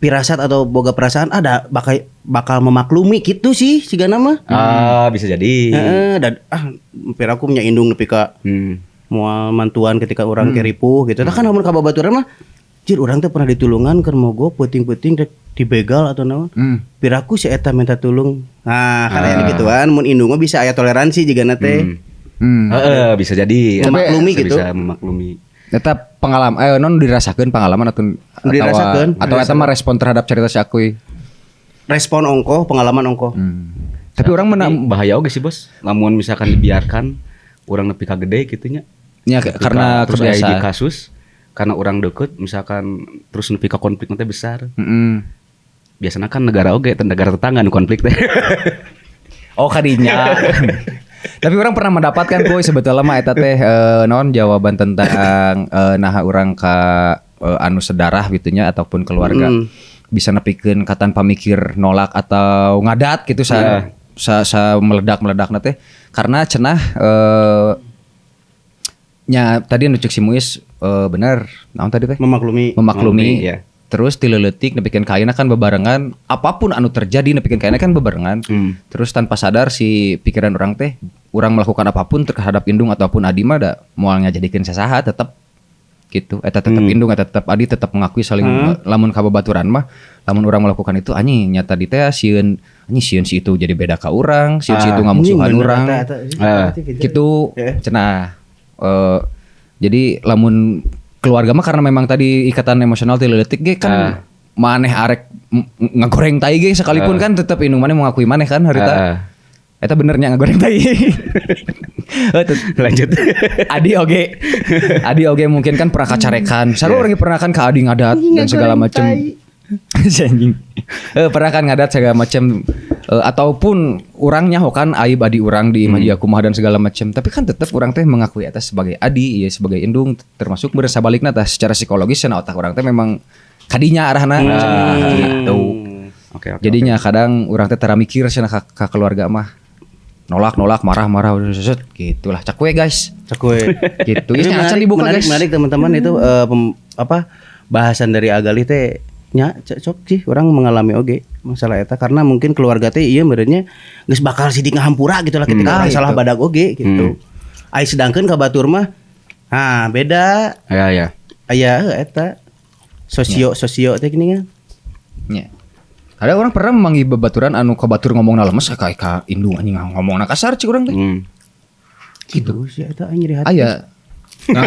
C: pirasat atau boga perasaan ada bakal memaklumi gitu sih sigana mah.
B: Bisa jadi.
C: Heeh, dan piraku nya indung nepi ka moal mantuan ketika urang keripuh gitu. Tah kan lamun ka babaturan mah jir urang teh pernah ditulungan keur mogo peuting-peuting rek dibegal atau naon. Piraku si eta minta tulung. Nah, kan aya gituan mun indung mah bisa aya toleransi jigana teh.
B: Heeh, bisa jadi.
C: Memaklumi gitu.
B: Bisa memaklumi.
A: Eta pengalaman non dirasakeun pengalaman atau dirasakeun atau eta mah respon terhadap cerita si Akuy.
C: Respon ongkoh, pengalaman ongkoh.
A: Tapi orang
B: bahaya oge sih, Bos. Lamun misalkan dibiarkan urang nepi ka gede kitu nya.
A: Ya karena
B: kebiasaan kasus karena orang deket misalkan terus nepi ka konflik teh besar. Biasanya kan negara oge negara tetangga nu konflik teh.
A: Oh kadinya. Tapi orang pernah mendapatkan kuy sebetulnya mah eta teh non jawaban tentang naha urang ka anu sedarah gitunya ataupun keluarga bisa nepikeun ka tanpa mikir nolak atau ngadat gitu sa meledak-meledakna teh karena cenah nya tadi anu cek si Muis bener naon tadi teh memaklumi ya. Terus tileuletik nepikeun ka ayeuna kan bebarengan apapun anu terjadi nepikeun ka ayeuna kan bebarengan. Terus tanpa sadar si pikiran orang teh urang melakukan apapun terhadap indung ataupun adi mah da moal ngajadikeun sasaha tetep gitu. Eta tetep indung eta tetep adi tetep mengakui saling lamun ka babaturan mah lamun urang melakukan itu anjing nya tadi teh sieun anjing sieun si itu jadi beda ka urang, sieun si itu ngamusuhan urang. Gitu cenah. Jadi lamun keluarga mah karena memang tadi ikatan emosional tileuletik ge kan maneh arek ngagoreng tai ge sekalipun kan tetep indung maneh mengakui maneh kan harita. Eta bener nya ngagoreng tai.
B: Lanjut.
A: Adi oge mungkin kan pernah kacarekan. Sarua urang pernah kan ka adi ngadat dan segala macem. Anjing. Pernah kan ngadat segala macem ataupun urangnya kan aib adi urang di imah kumaha dan segala macem. Tapi kan tetep urang teh mengakui eta sebagai adi, ya sebagai indung termasuk bersabalikna tah secara psikologis cenah otak urang teh memang kadinya arahna gitu.
B: Oke,
A: jadinya kadang urang teh tara mikir cenah ka keluarga mah. Nolak, marah-marah gitulah. Cakwe guys.
C: Cakwe.
A: Gitu. Ini menarik, guys.
C: Menarik teman-teman itu bahasan dari Agali teh nya cocok sih orang mengalami oge masalah eta karena mungkin keluarga teh ieu meureunnya geus bakal sidik ngahampura gitu lah ketika orang salah badag oge gitu. Ai sedangkeun ka batur mah nah beda.
B: Ya.
C: Aya eta sosio teh gini kan.
A: Nya. Ada orang pernah memanggil babaturan anu ka batur ngomongna lemes ka indung anjing ngomongna kasar cik urang teh.
C: Gitu sih eta aing nyeri hati.
A: Aya. Nah,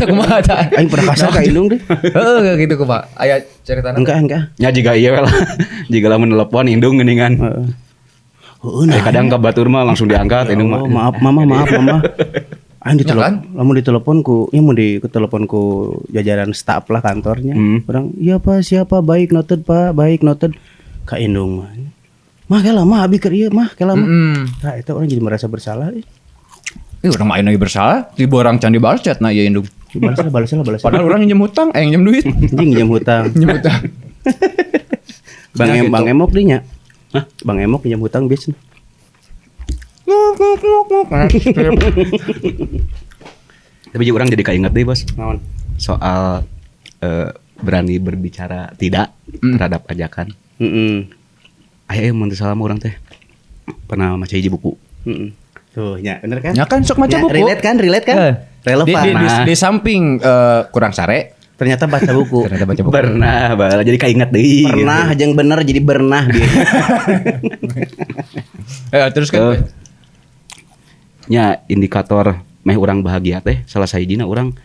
A: kumaha tah.
C: Aing pernah kasar ka indung deh.
A: Heeh gitu kumaha. Aya caritana.
C: Enggak.
B: Nya jiga ieu lah. Jiga lamun telepon indung geuningan.
C: Heeh.
B: Nah, kadang ka batur mah langsung diangkat indung mah.
C: Maaf mama, maaf mama. Aing ditelepon, lamun ditelepon ku, ieu mun ditelepon ku jajaran staf lah kantornya. Urang, "Iya Pak, siapa? Baik noted Pak, baik noted." Ka indung mah. Mah kela mah abi keur ieu mah kela mah. Tah eta orang jadi merasa bersalah.
A: Ih, urang mah ayeuna bersalah, di borang can dibalas chat na ieu indung.
C: Balas lah.
A: Padahal urang nginjem hutang, nginjem duit.
C: Anjing nginjem hutang.
A: Nginjem hutang.
C: Bang Emok deui nya. Hah? Bang Emok nginjem hutang biasa.
B: Tapi juga orang jadi keinget deh, Bos.
C: Naon?
B: Soal berani berbicara tidak terhadap ajakan. Aya mun teu salah mah urang teh pernah maca hiji buku.
C: Tuh, nya bener kan?
A: Ya kan sok maca buku.
C: Relate kan? Relevan.
A: Di samping kurang sare,
C: ternyata baca buku.
A: Ternyata baca buku.
B: Pernah, jadi keinget deui.
C: Pernah gitu. Jeung bener jadi bernah dia.
A: Terus kan
B: nya indikator meh urang bahagia teh salah sahijina urang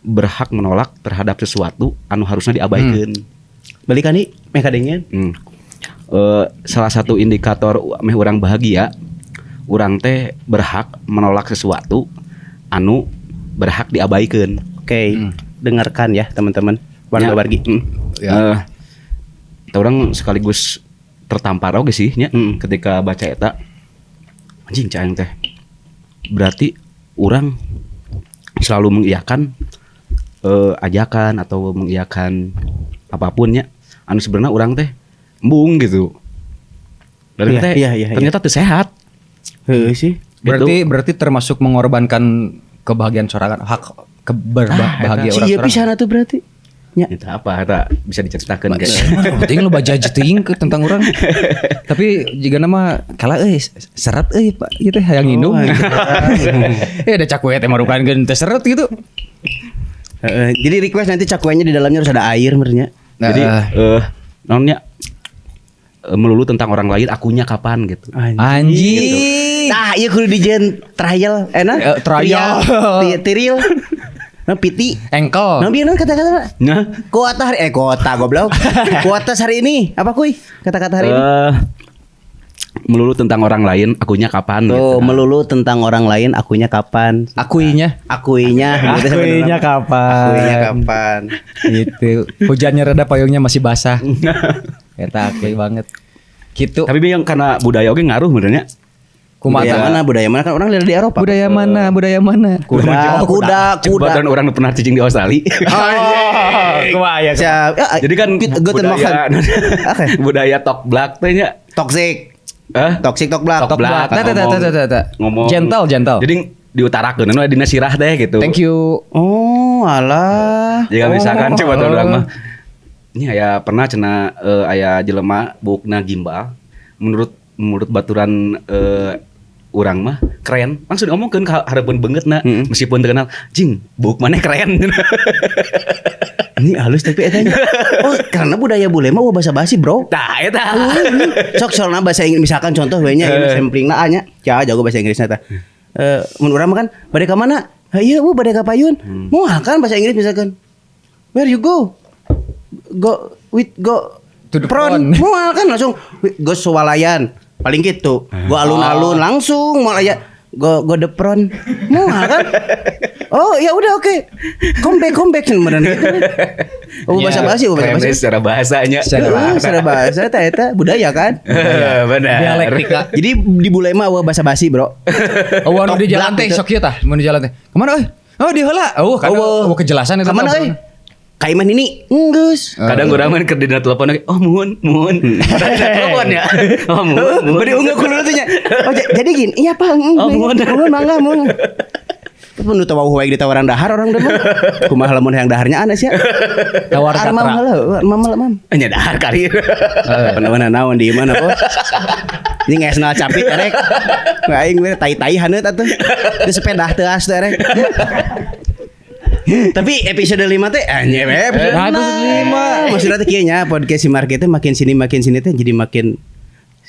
B: berhak menolak terhadap sesuatu anu harusnya diabaikeun.
C: Balikan nih meh kadengeun.
B: Salah satu indikator meh urang bahagia, urang teh berhak menolak sesuatu anu berhak diabaikeun.
C: Oke, dengarkan ya teman-teman warga-wargi.
B: Ya. Urang sekaligus tertampar oge sih nya ketika baca eta. Anjing caang teh. Berarti urang selalu mengiyakan ajakan atau mengiyakan apapun nya anu sebenarnya urang teh embung gitu. Dan teh ternyata teu sehat.
C: Heuh sih.
A: Berarti termasuk mengorbankan kebahagiaan sorangan, hak keberbahagia orang.
C: Iya pisan atuh berarti.
B: Ya. Itu apa eta bisa diceritakan guys.
A: Penting lu baca teuing tentang orang. Tapi jika nama kalah euy seret euy Pak ieu teh hayang nginum. Ada cakwe teh marukankeun teh seret gitu.
C: Jadi request nanti cakuenya di dalamnya harus ada air merenya.
B: Jadi naonnya melulu tentang orang lain akunya kapan gitu.
A: Anjing.
C: Gitu. Tah ieu kudu dijen trial enak.
A: Trial.
C: Tiril. Nah piti
A: engkel.
C: Nah bieu kata-kata.
B: Nah,
C: kuota hari kuota goblok. Kuota hari ini apa kuy? Kata-kata hari ini.
B: Melulu tentang orang lain, akunya kapan
C: tuh,
B: gitu.
C: Melulu tentang orang lain, akunya kapan?
A: Akuinya.
C: Akuinya.
A: Akuinya kapan?
C: Akuinya kapan?
A: Gitu. Hujannya reda, payungnya masih basah. Eta akui banget. Gitu.
B: Tapi yang karena budaya oge ngaruh benernya.
C: Budaya mana? Budaya mana kan orang lihat di Eropa.
A: Budaya mana? Budaya mana?
C: Kuda, kuda.
B: Dan orang pernah cicing di Australia.
A: Oh, ya.
B: Jadi kan budaya, budaya tokblak teh nya.
C: Toxic. Toxic tokblak.
B: Tokblak. Ngomong.
A: Gentle, gentle.
B: Jadi diutarakeun anu dina sirah teh gitu.
A: Thank you.
C: Oh, alah.
B: Jika misalkan coba urang mah. Ini aya pernah cenah aya jelema buukna gimbal menurut baturan urang mah keren langsung diomongkeun ka hareupeun beungeutna meskipun terkenal jing buuk maneh keren.
C: Ini halus tapi eta. Oh, karena budaya bule mah basa-basi, bro.
B: Tah eta.
C: Sok soalna bahasa Inggris misalkan contoh we nya ieu samplingna nya. Cah jago bahasa Inggrisna tah. Mun urang mah kan bade ka mana? Ha ieu bu bade ka payun. Moal kan bahasa Inggris misalkan. Where you go? Go with go
A: to the
C: front. Moal kan langsung go swalayan. Paling gitu. Go alun-alun langsung moal aya go the front. Moal kan? Oh ya udah oke. Come back beneran gitu. Oh bahasa basi, bahasa basi.
B: Secara bahasanya.
C: Secara bahasa eta budaya kan?
B: Benar.
A: Dialektika.
C: Jadi di bule mah bahasa basi, Bro.
A: Oh anu di jalan teh sok ieu tah, mun di jalan teh. Kemana euy? Oh di heula. Oh kan oh kejelasan eta.
C: Kemana euy? Kaiman ini enggeus.
B: Kadang urang mah keur dina telepon oh muhun. Telepon ya. Oh muhun.
C: Bari unggah kuluna teh nya. Oh jadi gini, iya Pak.
B: Oh muhun.
C: Muhun mangga muhun. Pun nu teu wae ditawaran dahar orang deui mah. Kumaha lamun hayang daharnya aneh sia.
A: Tawar katra.
C: Mam heula, mam mam.
B: Nya dahar kari.
C: Panawana naon di mana bos. Ini ngesna capit erek. Aing we tai-tai haneut atuh. Di sepeda teuas teh erek. Tapi episode 5 teh anjir episode 5. Maksudnya teh kieu nya podcast si Market teh makin sini teh jadi makin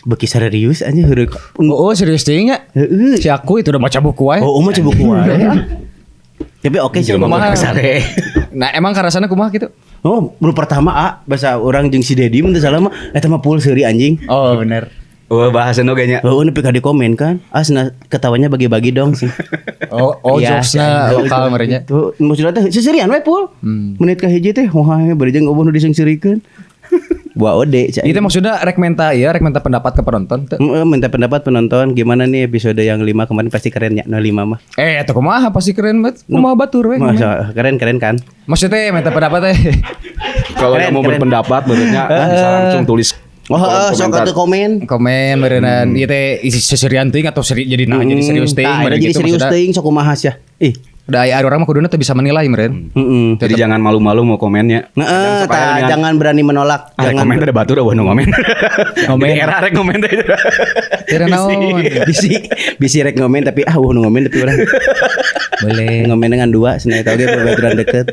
C: beki serius anjir heureuk.
A: Oh serius teh nya. Si aku itu udah maca buku wae.
C: Oh, maca buku wae. Tapi oke sih
A: kumaha. Nah, emang karasana kumaha gitu?
C: Oh, baru pertama bahasa orang jeung si Dedi mun teu salah mah eta mah full seuri anjing.
A: Oh, bener.
B: Oh, bahasan oge nya.
C: Oh, nepi ka di komen kan. Ah, ketawanya bagi-bagi dong sih.
A: Oh,
C: ya,
A: jokesna lokal merenya.
C: Tuh, maksudnya teh seserian we full. Menit ka hiji teh wah bari jeung eueuh nu diseungseurikeun. Buah ode.
A: Itu maksudnya rek minta ya, rek minta pendapat ke penonton teu.
C: Minta pendapat penonton gimana nih episode yang 5 kemarin pasti keren ya, no 5 mah.
A: Eta kumaha pasti keren banget. Kumaha batur we.
C: Masa keren-keren kan?
A: Maksudnya minta pendapat teh.
B: Kalau yang mau berpendapat maksudnya bisa langsung tulis.
C: Oh, sok atuh komen.
A: Komen berenang ieu teh isi seserian teuing atau jadi nah jadi serius teuing
C: nah, jadi
A: gitu,
C: serius teuing sok kumaha sia. Ih,
A: da aya urang mah kuduna teu bisa menilai meureun.
B: Jadi jangan malu-malu mau komennya.
C: Heeh, jangan berani menolak.
B: Jangan komen ada batur eueuh nu ngomen.
A: Ngomen
B: era rek ngomen teh.
A: Teu naon.
C: Bisi rek ngomen tapi ah eueuh nu ngomen tapi urang.
A: Boleh.
C: Ngomen dengan dua cenah eta oge babaturan deket.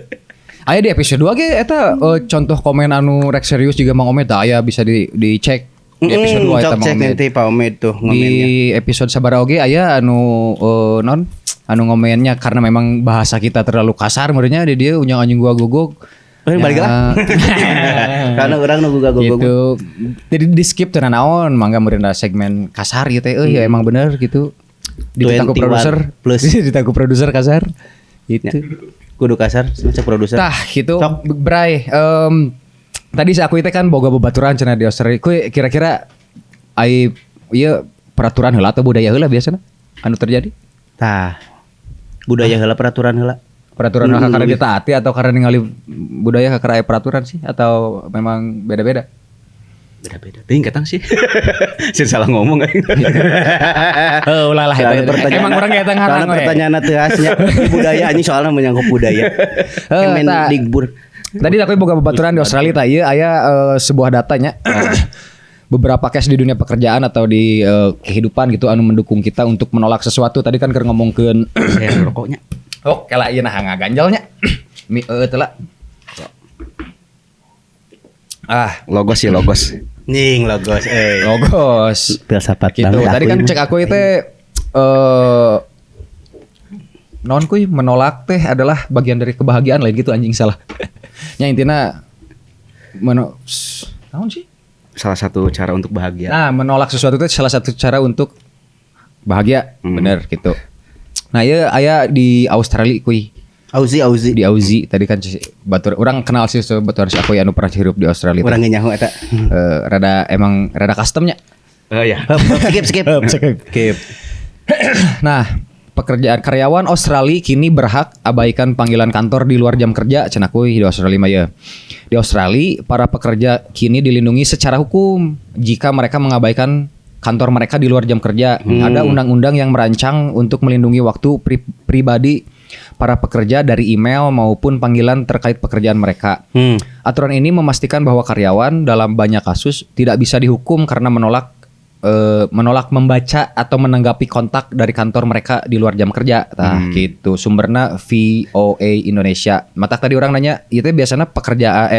A: Aya di episode 2 ge eta contoh komen anu rek serius juga Mang Omed tah aya bisa dicek di episode 2 eta Mang
C: cek
A: Omed.
C: Nanti Pak Omed tuh ngomennya.
A: Di episode sabaraha oge aya anu non anu ngomennya karena memang bahasa kita terlalu kasar menurutnya dia unyang anjing gua gogok.
C: Balik lah. Karena orang nu gua gogok.
A: Gitu. Jadi di skip teu naon mangga meureun segmen kasar ieu teh euy ya emang bener gitu. Ditaku produser
C: plus
A: ditaku produser kasar. Gitu.
C: Kudu kasar macam produser.
A: Tah gitu. Bray, tadi si aku itu kan boga bebaturan cenah di Australia. Kuy kira-kira ai ieu peraturan heula atau budaya heula biasana anu terjadi?
C: Tah. Budaya heula peraturan heula.
A: Peraturan karena ditaati atau karena ningali budaya karena aya peraturan sih atau memang beda-beda?
B: Beda-beda. Teuing ketang sih. Sih salah ngomong aing.
A: Heuh ulah lah eta. Emang urang eta ngarang
C: we. Pertanyaan teu khasnya budaya anjing soalnya menyangkut budaya. Kemendikbud.
A: Tadi aku boga babaturan di Australia tah ieu aya sebuah datanya. Beberapa case di dunia pekerjaan atau di kehidupan gitu anu mendukung kita untuk menolak sesuatu. Tadi kan keur ngomongkeun
B: rokoknya.
A: Oh, kela ieu nah ngaganjelnya. Mi teh lah. Ah,
B: logos sih logos.
C: Nying logos euy.
A: Logos.
C: Filsafat
A: gitu. Tadi kan cek aku itu non kuy menolak teh adalah bagian dari kebahagiaan lain gitu anjing salah. Nya intina naon sih?
B: Salah satu cara untuk bahagia.
A: Nah, menolak sesuatu itu salah satu cara untuk bahagia. Bener gitu. Nah, ieu aya di Australia kuy.
C: Aussie.
A: Di Aussie tadi kan batur orang kenal sih batur si aku anu pernah hidup di Australia.
C: Urang ge nyaho eta.
A: Rada emang rada customnya.
B: Oh ya.
C: Skip. Skip.
A: Nah, pekerjaan karyawan Australia kini berhak abaikan panggilan kantor di luar jam kerja cenah kuy di Australia mah ya. Di Australia para pekerja kini dilindungi secara hukum jika mereka mengabaikan kantor mereka di luar jam kerja. Ada undang-undang yang merancang untuk melindungi waktu pribadi para pekerja dari email maupun panggilan terkait pekerjaan mereka. Aturan ini memastikan bahwa karyawan dalam banyak kasus tidak bisa dihukum karena menolak membaca atau menanggapi kontak dari kantor mereka di luar jam kerja. Tah gitu. Sumberna VOA Indonesia. Matak tadi orang nanya, itu biasanya pekerja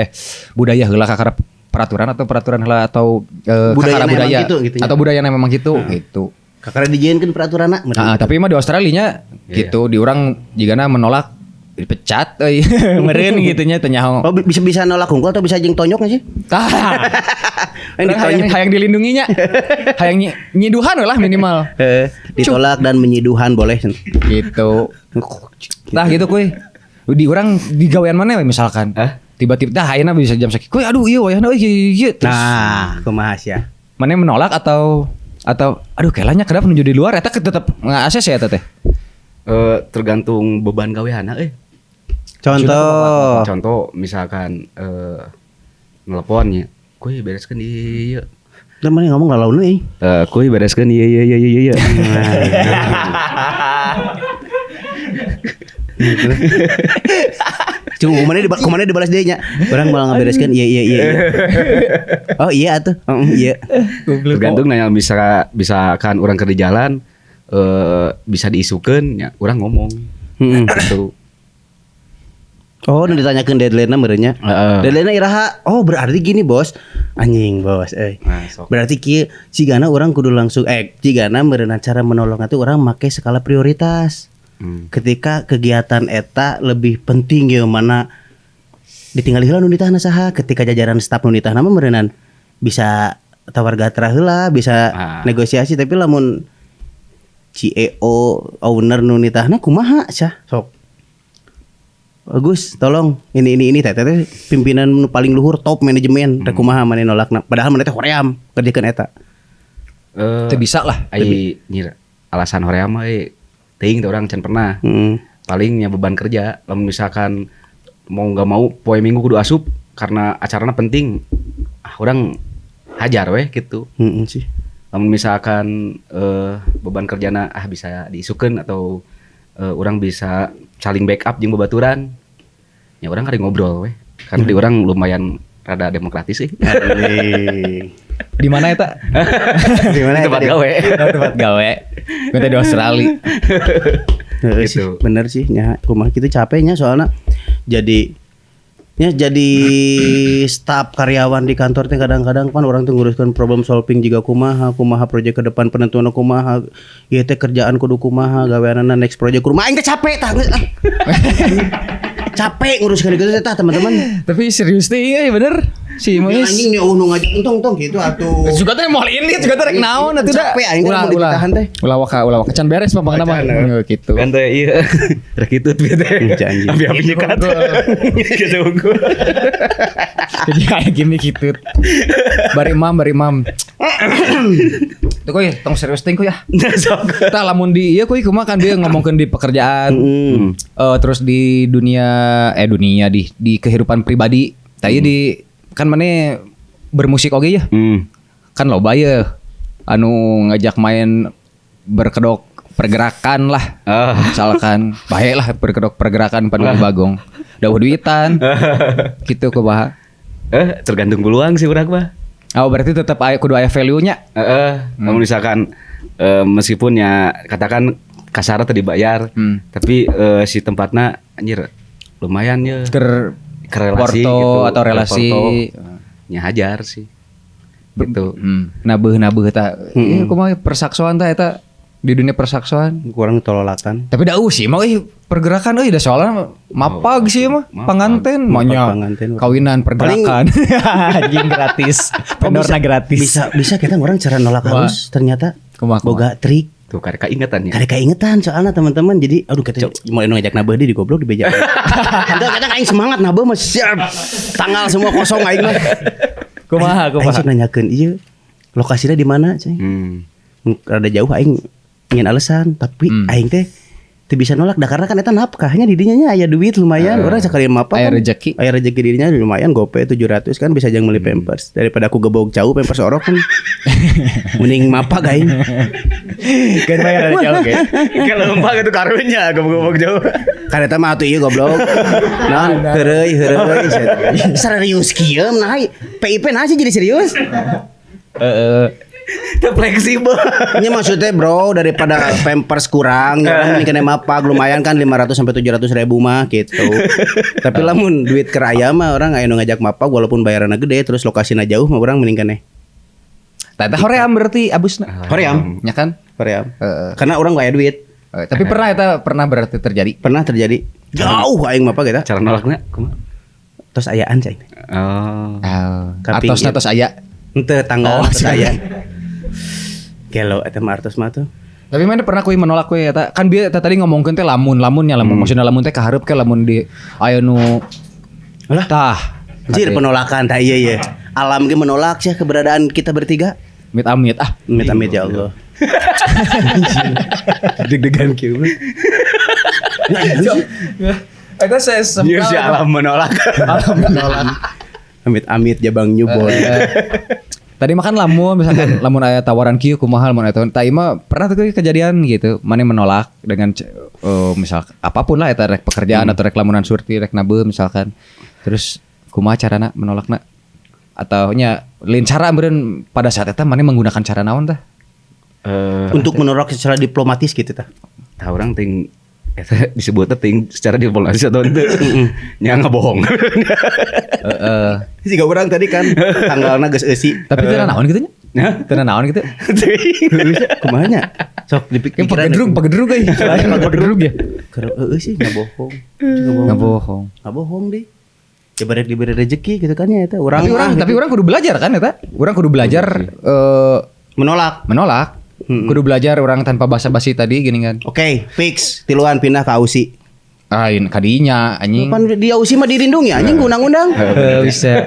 A: budaya heula kakara peraturan atau peraturan heula atau kakara budaya gitu, gitu atau budaya memang gitu gitu.
C: Kakara dijieunkeun peraturanna.
A: Nah, tapi mah di Australia nya gitu, di urang jigana menolak dipecat euy. Meureun gitu nya teu nyaho.
C: Oh, bisa nolak hungkul atau bisa jeung tonyok sih?
A: Tah. Hayang dilindunginya. Hayang nyiduhan lah minimal.
C: Ditolak dan menyiduhan boleh
A: gitu. Tah gitu kuy. Di urang di gawean mana we misalkan. Tiba-tiba tah ayeuna bisa jam sakieu. Kuy aduh ieu wayahna euy ieu.
C: Nah, kumaha sia?
A: Mana menolak atau aduh kelanya kedap menuju di luar eta tetep nge-akses ya eta teh.
B: Tergantung beban gaweana euy. Contoh misalkan nelponnya, kuy bereskeun ieu.
C: Da mana ngomong lalaun euy.
B: Kuy bereskeun ieu ieu ieu ieu.
C: Cuma kumana dibalas deui nya. Urang malah ngabereskeun ieu ieu ieu. Oh iya atuh. Iya.
B: Tergantung nanya bisa kan urang keur di jalan bisa diisukeun nya urang ngomong. Gitu.
C: Oh, nu ditanyakeun deadline-na meureun nya. Deadline-na iraha. Oh, berarti gini, Bos. Anjing, Bos euy.
B: Nah, sok.
C: Berarti kieu cigana urang kudu langsung cigana meureunna cara menolongna teh urang make skala prioritas. Ketika kegiatan eta lebih penting ya mana ditinggali heula nu ditahna saha, ketika jajaran staf nu ditahna mah meureunnan bisa tawar gatra heula, bisa negosiasi, tapi lamun CEO owner nu nitahna kumaha sah sok. Agus tolong ini teh teh pimpinan nu paling luhur top manajemen rek kumaha maneh nolakna padahal maneh teh hoream kerjakeun eta.
A: Teu bisa lah.
B: Ai nyir alasan hoream mah teuing teh urang can pernah. Palingnya beban kerja lamun misalkan mau enggak mau poe minggu kudu asup karena acarana penting. Ah urang hajar weh gitu.
C: Sih.
B: Lamun misalkan beban kerjana bisa diisukeun atau urang bisa saling backup jeung babaturan. Ya urang kari ngobrol weh. Karena di urang lumayan rada demokratis sih.
A: Di mana eta?
C: Di mana
B: tempat gawe.
A: Tempat gawe. Minta di Australia.
C: Gitu. Bener sih nya kumaha kitu capeknya soalnya jadi staf karyawan di kantor teh kadang-kadang kan orang tuh nguruskan problem solving juga kumaha kumaha project ke depan penentuan kumaha ieu teh kerjaan kudu kumaha gaweanana next project kumaha aing teh capek tah. Capek nguruskan gitu teh teman-teman.
A: Tapi serius teh iya bener si Mois.
C: Anjing nih nu ngajak entong-tong gitu atuh.
A: Juga teh moal ini juga teh rek naon atuh da.
C: Capek aing teh mun ditahan teh.
A: Ulah waka can beres mah pangna mah gitu.
B: Kan teh iya. Rek kitut bieu teh. Abi-abi nyekat. Gitu unggul.
A: Jadi kayak gini gitu. Bari mam. Tuh kuy, tong serius ting kuy ah. Tah lamun di ieu kuy kumaha kan dia ngomongkeun di pekerjaan. Terus di dunia di kehidupan pribadi. Tah ieu di kan maneh bermusik oge ya. Kan loba ye anu ngajak main berkedok pergerakan lah. Misalkan bae lah berkedok pergerakan pada Bagong. Dauh duitan. Gitu kumaha.
B: Tergantung peluang sih urang mah.
A: Oh berarti tetap aya kudu aya value-nya.
B: Namun misalkan meskipun ya katakan kasar tadi dibayar, tapi si tempatnya anjir lumayan ya.
A: Ke
B: relasi
A: porto
B: gitu,
A: atau relasi.
B: Nya hajar sih. Gitu.
A: Nabeuh tah. Ieu kumaha persaksoan tah eta di dunia persaksoan
C: kurang tololakan.
A: Tapi da sih mah pergerakan euy da soalna mapag sih mah panganten manya kawinan pergerakan. Anjing gratis. Vendorna gratis.
C: Bisa kita orang cara nolak halus ternyata boga trik.
B: Tuh karek kaingetan ya.
C: Karek kaingetan soalnya teman-teman. Jadi aduh kita mau ngajak nabeuh di goblok di beja. Henteu kadang aing semangat nabeuh mah siap. Tanggal semua kosong aing mah.
A: Kumaha kumaha.
C: Aing sok nanyakeun ieu lokasinya di mana cing. Rada jauh aing ingin alasan tapi aing teh teu bisa nolak da karena kan eta nafkahnya di dinya nya aya duit lumayan urang sakali mapa
A: aya rezeki
C: aya rezeki dirinya lumayan gope 700 kan bisa jang meuli pampers daripada aku gebog jauh pampers orok kan mending mapa aing
A: kan bayar jauh ge
B: kalau lempah gitu karunya gebog jauh
C: kan eta mah atuh ieu goblok naon heureuy heureuy serius kieu nah PIP nah sih jadi serius
B: Itu fleksibel.
C: Ini maksudnya bro daripada pampers kurang, orang ini kena mapag lumayan kan 500 sampai 700 ribu mah gitu. Tapi lamun duit keraya mah orang aya nu ngajak mapag walaupun bayaranna gede terus lokasinya jauh mah orang mending keneh.
A: Tah eta hoream berarti abusna.
C: Hoream,
A: nya kan?
C: Hoream. Karena orang gak aya duit.
A: Tapi pernah eta pernah berarti terjadi?
C: Pernah terjadi. Jauh aing mapag eta.
B: Cara nolakna kumaha?
C: Tos ayaan cai.
B: Oh.
A: Atosna tos aya.
C: Henteu tanggal tos aya. Gelo eta mah artos mah tuh.
A: Tapi mana pernah kuy menolak kuy eta kan bieu eta tadi ngomongkeun teh lamun-lamunnya lamun maksudna lamun teh kahareup ke lamun di aya nu
C: lah
A: tah.
C: Anjir penolakan tah ieu ye. Alam ge menolak sih keberadaan kita bertiga.
A: Amit-amit ah.
C: Amit-amit ya Allah. Deg-degan kieu.
A: Eta saya
B: si alam menolak.
A: Alam menolak.
C: Amit-amit jabang nyubon.
A: Tadi makan lamun misalkan lamun aya tawaran kieu kumaha lamun aya tawaran tah ieu mah pernah tuh kejadian gitu maneh menolak dengan misal apapun lah eta rek pekerjaan atau rek lamunan surti rek nabeuh misalkan terus kumaha carana menolakna atau nya lain cara meureun pada saat eta maneh menggunakan cara naon tah
C: untuk menolak secara diplomatis gitu tah
B: tah urang ting eta disebutna ting secara diplomatis atau henteu nya ngabohong.
C: Siga urang tadi kan tanggalna geus eusi.
A: Tapi teu naon kitu nya? Teu naon kitu?
C: Kumaha nya? Sok dipikir
A: pagedrug euy. Pagedrug ya.
C: Keur eueuh sih ngabohong.
A: Ngabohong.
C: Ngabohong deh. Ya barek diberi rezeki gitu kan ya eta. Urang
A: tapi urang kudu belajar kan eta? Urang kudu belajar
C: menolak.
A: Menolak. Kudu belajar orang tanpa basa-basi tadi gini kan.
C: Oke, fix. Tiluan pindah ke Aussie.
A: Ain kadinya anjing.
C: Pan di Aussie mah dilindungi anjing undang-undang.
A: Bisa.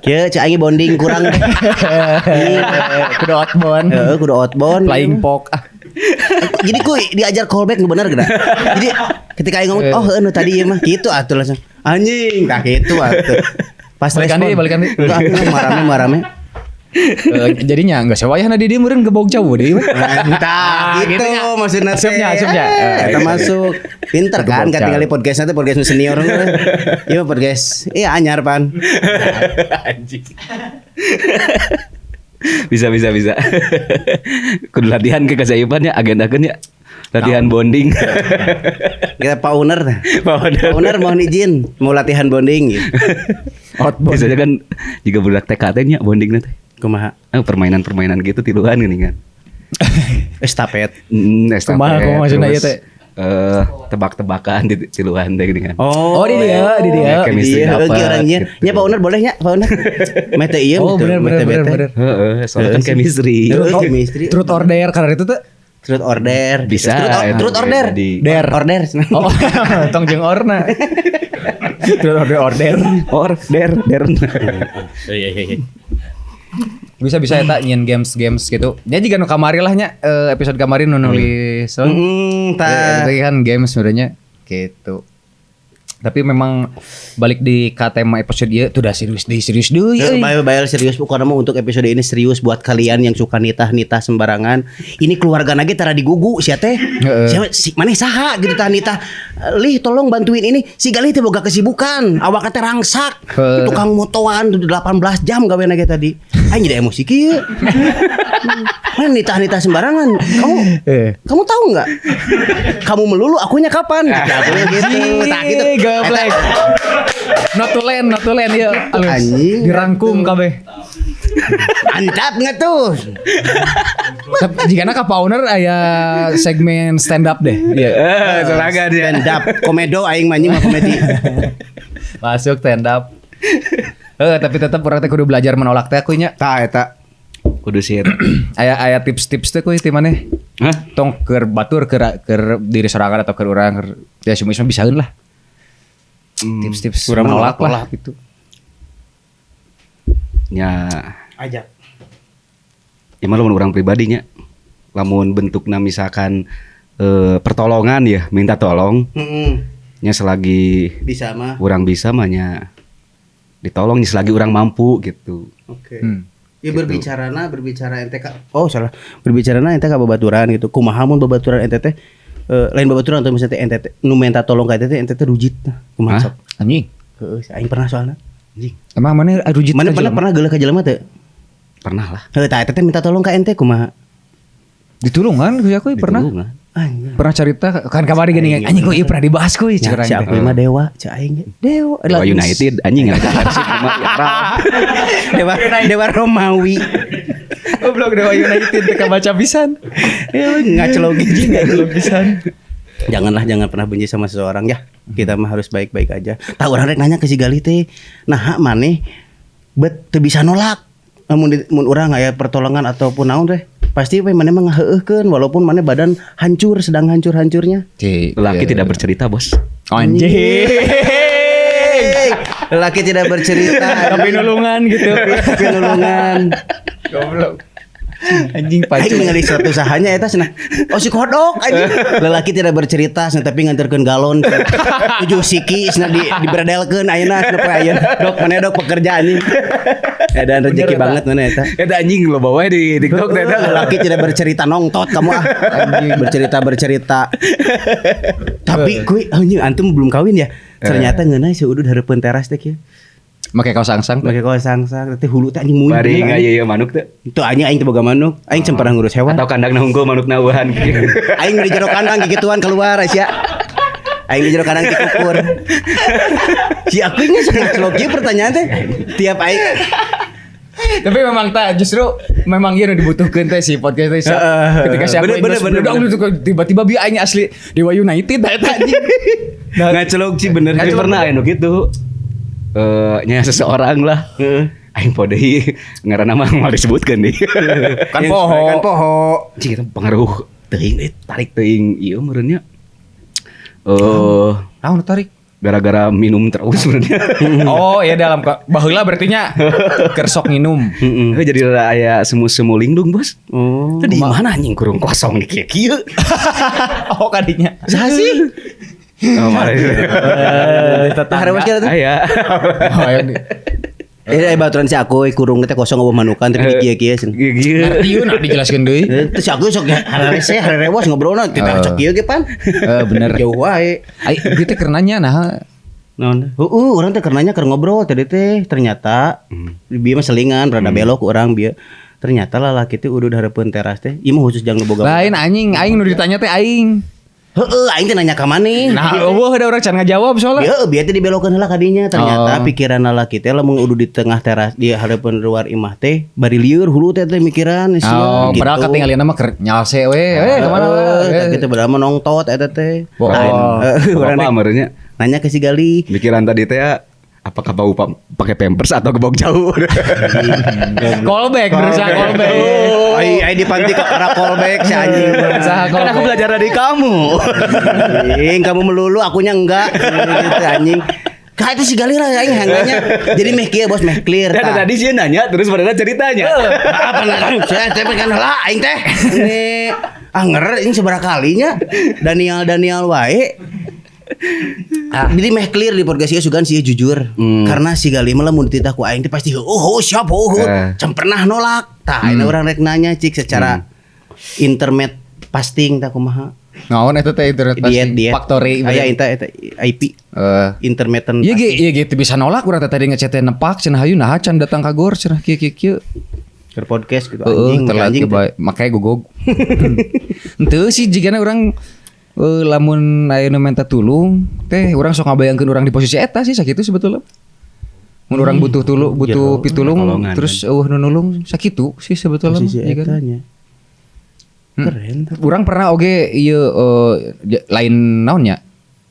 C: Kieu cek aing bonding kurang.
A: Kudu outbound.
C: Heeh, kudu outbound.
A: Flying pok.
C: Jadi ku diajar callback nu bener geura. Jadi ketika aing ngomong, "Oh, heuh nu tadi ieu mah." Kitu atuh langsung. Anjing, tah kitu atuh. Pas respon.
A: Balikan deui.
C: Marame.
A: Jadinya enggak sewayahna di dieu meureun gebog jauh deui.
C: Entah gitu maksudna teh.
A: Asupnya.
C: Eta masuk. Pinter kan katingali podcastna teh podcast senior. Ieu podcast. Iya anyar pan.
B: Anjing. Bisa. Kudu latihan ke kasayupan nya agendakeun nya. Latihan bonding.
C: Kita Pak Owner. Pak Owner mohon izin mau latihan bonding gitu.
B: Outbound. Biasanya kan jika budak TK teh nya bondingna teh.
C: Kumaha?
B: Permainan-permainan gitu tiluan gini kan.
C: Estafet.
B: Estafet.
A: Kumaha maksudna ieu teh?
B: Tebak-tebakan di tiluan teh gini kan.
A: Oh, di dia, di dia.
B: Chemistry dapat.
C: Orangnya. Nya Pak Owner boleh nya, Pak Owner. Mete ieu.
A: Oh, bener.
B: Heeh, soalnya kan chemistry.
A: Truth order karena itu tuh
C: Truth order.
B: Bisa.
C: Truth order.
A: Der.
C: Order.
A: Oh, tong jeung orna. Truth order.
B: Order, der.
A: Iya. Bisa-bisa eta nyieun games-games gitu. Nya jiga nu kamari lah nya, episode kamari nu nulis.
C: Tah.
A: Itu kan games sebenarnya gitu. Tapi memang balik di ka tema episode ieu tuh udah serius deui, serius deui euy.
C: Bayar serius pokoknya mah untuk episode ini serius buat kalian yang suka nitah-nitah sembarangan. Ini keluarga lagi tara digugu sia teh. Sia si maneh saha gitu tah nitah. Lih tolong bantuin ini. Si Galih teh boga kesibukan, awakna teh rangsak. Tukang motoan 18 jam gawe ge tadi. Aing jadi emosi kieu. Mana nitah-nitah sembarangan. Kamu kamu tahu nggak? Kamu melulu akunya kapan? Gitu, akunya gitu. Tah gitu.
A: Goblok. Not to land ya.
C: Anjing.
A: Dirangkum kabeh.
C: Mantap nggak tuh?
A: Jika ka owner aya segmen stand up deh. Iya.
B: Sorangan ya.
C: Stand up komedo aing mah anjing mah komedi.
A: Masuk stand up. Tapi tetap urang teh kudu belajar menolak teh kuy nya.
C: Tah eta.
B: Kudu sih eta.
A: Aya aya tips-tips teh kuy ti maneh.
B: Hah?
A: Tong keur batur keur keur diri sorangan atau keur urang keur ya semua bisaeun lah. Tips-tips
C: Urang mah
A: menolak lah
C: nolak.
A: gitu.
B: Ya,
C: Ajak.
B: ya mah lamun urang pribadinya. Lamun bentukna misalkan pertolongan ya, minta tolong.
C: Heeh.
B: Nya selagi
C: Bisa mah.
B: urang bisa mah nya ditolong nya selagi urang mampu gitu.
C: Oke. Ya
B: Gitu.
C: berbicarana berbicara ente ka oh salah. Berbicarana ente ka babaturan gitu. Kumaha mun babaturan ente teh lain babaturan atau misalnya teh ente teh nu minta tolong ka ente teh ente teh rujit nah. Kumaha
B: Hah?
C: sok?
A: Anjing.
C: Heeh, aing pernah soalna.
B: Anjing,
A: Emang mana rujit
C: Mana
A: ka
C: pernah
A: jelema?
C: pernah geuleuh ka jelema teu?
B: Pernah lah.
C: Heuh, tah eta teh minta tolong ka ente kumaha?
A: Ditulungan kuy aku pernah.
B: Ditulungan.
C: Anjing.
A: Pernah cerita kan kamari gini anjing kok ieu pernah dibahas kuy
C: Ya,
A: cek urang
C: si
A: teh.
C: aku mah dewa, cek aing ge.
A: Dewa
B: Dewa United anjing nggak Persib mah ya.
C: Dewa Dewa Romawi.
A: Goblok Dewa United teu kabaca pisan.
C: Ya ngacelog anjing
A: Goblok pisan.
C: Janganlah, jangan pernah benci sama seseorang ya. Kita mah harus baik-baik aja. Tahu orang rek nanya ke si Galih teh, nah maneh bet teu bisa nolak. Mun mun urang aya pertolongan ataupun naon teh, pasti we maneh mah ngaheueuhkeun walaupun maneh badan hancur sedang hancur-hancurnya.
B: Lelaki tidak bercerita, Bos.
A: Anjing.
C: Lelaki tidak bercerita.
A: Tapi nulungan gitu.
C: Tapi nulungan.
A: Goblok. Anjing
C: Aing
A: pacu.
C: ningali suatu usahanya eta cenah. Oh si kodok anjing. Lelaki tidak bercerita cenah tapi nganterkeun galon 7 siki cenah di diberedelkeun ayeuna cenah poe ayeuna. Dok mana dok pekerja anjing. Edan rezeki
A: Bener, eta.
C: banget mana eta.
B: Eta anjing lo bawa di TikTok eta.
C: Lelaki tidak bercerita nongtot kamu ah. Anjing bercerita bercerita. Tapi kuy anjing antum belum kawin ya. Ternyata ngeunah si udud hareupeun teras teh kieu.
A: Make kaos sangsang.
C: Make kaos sangsang teh hulu teh anjing muyun.
B: Bari ngaya ieu manuk teh.
C: Itu anjing aing teu boga manuk. Aing can pernah ngurus hewan.
B: Atau kandangna hungkul manukna eueuhan.
C: Aing di jero kandang gigituan keluar sia. Aing di jero kandang dikukur. Si aku ini sok ngacelok ieu pertanyaan teh. Tiap aing
A: Tapi memang tak justru memang ieu nu dibutuhkeun teh si podcast teh. Ketika si aku
C: Bener, bener, bener,
A: bener, tiba-tiba bi aing asli Dewa United eta anjing. Nah,
C: ngacelok sih bener.
B: Tapi pernah aya nu kitu. Nya seseorang lah. Aing poho deui ngaranna mah moal disebutkeun deui.
A: Kan poho.
C: Kan poho.
B: Anjing eta pengaruh teuing deui tarik teuing ieu meureun nya.
A: Naon nu tarik?
B: Gara-gara minum terus sebenarnya.
A: Oh ya dalam baheula berarti nya keur sok nginum.
B: Heeh, jadi rada aya semu-semu lingdung, Bos.
C: Oh.
B: Itu di mana anjing kurung kosong di kieu-kieu.
A: Oh kadinya.
C: Saha sih?
B: Oh, marah.
C: Tetangga. Tuh.
B: Aya.
A: Oh, ya nih.
C: Baturan si aku kurung teh kosong eueuh manukan tapi di kieu-kieu cenah.
B: Kieu.
A: Ngerti yeuh nah dijelaskeun deui.
C: Terus si aku sok hararese harerewas ngobrolna teh sok kieu ge pan.
A: Bener.
C: Jauh wae.
A: Ai ieu teh keur nanya nah.
C: Naon? Heeh, urang teh keur nanya keur ngobrol tadi teh ternyata bieu mah selingan rada belok urang bieu. Ternyata lalaki teh udah hareupeun teras teh. Ieu mah khusus jang nu boga.
A: Lain anjing, aing nu ditanya teh aing.
C: Heeh, aing teh nanya ka maneh.
A: Nah, eueuh da urang can ngajawab soalnya.
C: Bieu bieu teh dibelokeun heula ka dinya. Ternyata
A: Oh.
C: pikiran lalaki teh lamun udah di tengah teras di hareupeun luar imah teh bari lieur hulu teh teh mikiran sia
A: Oh,
C: gitu.
A: padahal katingalina mah keur nyalse we. Kemana
C: Heeh, tah kitu padahal mah nongtot eta teh.
A: Bohong.
C: Heeh, urang
B: Bapak merenya
C: nanya ke si Gali.
B: pikiran tadi teh apakah bau pakai pampers atau gebok jauh?
A: Callback, berusaha callback.
C: Ai ai dipanti ke arah callback si anjing.
A: Berusaha
B: Kan aku
A: callback.
B: belajar dari kamu.
C: Anjing, kamu melulu akunya enggak. Gitu anjing. Ka itu si Galih lah aing nanya. Jadi meh kieu bos meh clear
B: tah. Tadi sih nanya terus pada ceritanya.
C: Apa nanya? Saya teh kan heula aing teh. Ini anger ini seberapa kalinya Daniel wae. Jadi meh clear di podcast ieu sugan sih jujur. Karena si Galih mah lamun dititah ku aing teh pasti oh siap oh. Can pernah nolak. Tah ini urang rek nanya cik secara internet fasting tah kumaha.
A: Naon eta teh internet
C: fasting? Diet.
A: Factory.
C: Aya eta IP. Intermittent.
A: Ieu ge ieu ge teu bisa nolak urang teh tadi ngechat nepak cenah hayu naha can datang ka gor cenah kieu kieu kieu.
C: Keur podcast gitu anjing
A: anjing make gogog. Henteu sih jigana urang lamun aya nu minta tulung teh urang sok ngabayangkeun urang di posisi eta sih sakitu sebetulnya. Mun urang butuh tulung, butuh pitulung terus eueuh nu nulung sakitu sih sebetulnya.
C: Posisi eta nya. Keren.
A: Urang pernah oge ieu lain naon nya.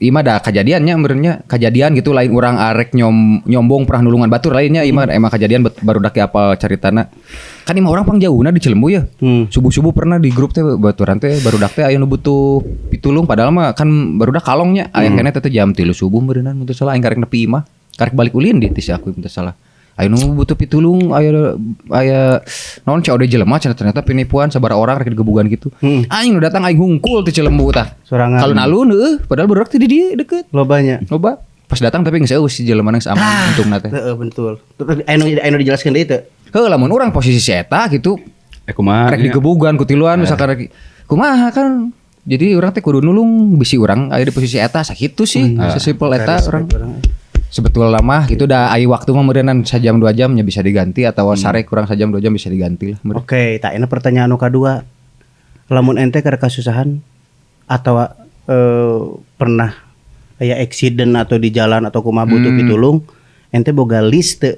A: Ieu mah da kajadiannya meureunnya, kajadian gitu lain urang arek nyombong pernah nulungan batur lainnya ieu mah emang kajadian barudak ge apal caritana. Kan ieu mah urang pangjauhna di Cilembu ya. Subuh-subuh pernah di grup teh baturan teh barudak teh aya nu butuh pitulung padahal mah kan barudak kalongnya aya keneh teh jam 3 subuh meureunnan mun teu salah aing karek nepi imah, karek balik ulin di ti si aku mun teu salah. Aya nu butuh pitulung aya aya naon COD jelema cenah ternyata penipuan sabaraha orang rek digebugan gitu. Aing nu datang aing hungkul ti Cilembu tah.
C: Sorangan.
A: Alun-alun heueuh padahal barudak teh di dieu deket.
C: Lobanya.
A: Loba. Pas datang tapi geus eueuh si jelema geus aman untungna teh.
C: Heeh betul. Terus anu dijelaskeun deui teu?
A: Heuh lamun urang posisi si eta gitu.
B: Kumaha
A: rek digebugan ku tiluan misalkan rek kumaha kan. Jadi urang teh kudu nulung bisi urang aya di posisi eta sakitu sih. Sesimpel eta urang. Sebetulnya mah gitu dah ai waktu mah meureunnan sajam 2 jam nya bisa diganti atau sare kurang sajam 2 jam bisa diganti lah.
C: Oke, tah ini pertanyaan nu kadua. Lamun ente keur kasusahan atau pernah aya accident atau di jalan atau kumaha butuh pitulung, ente boga list teu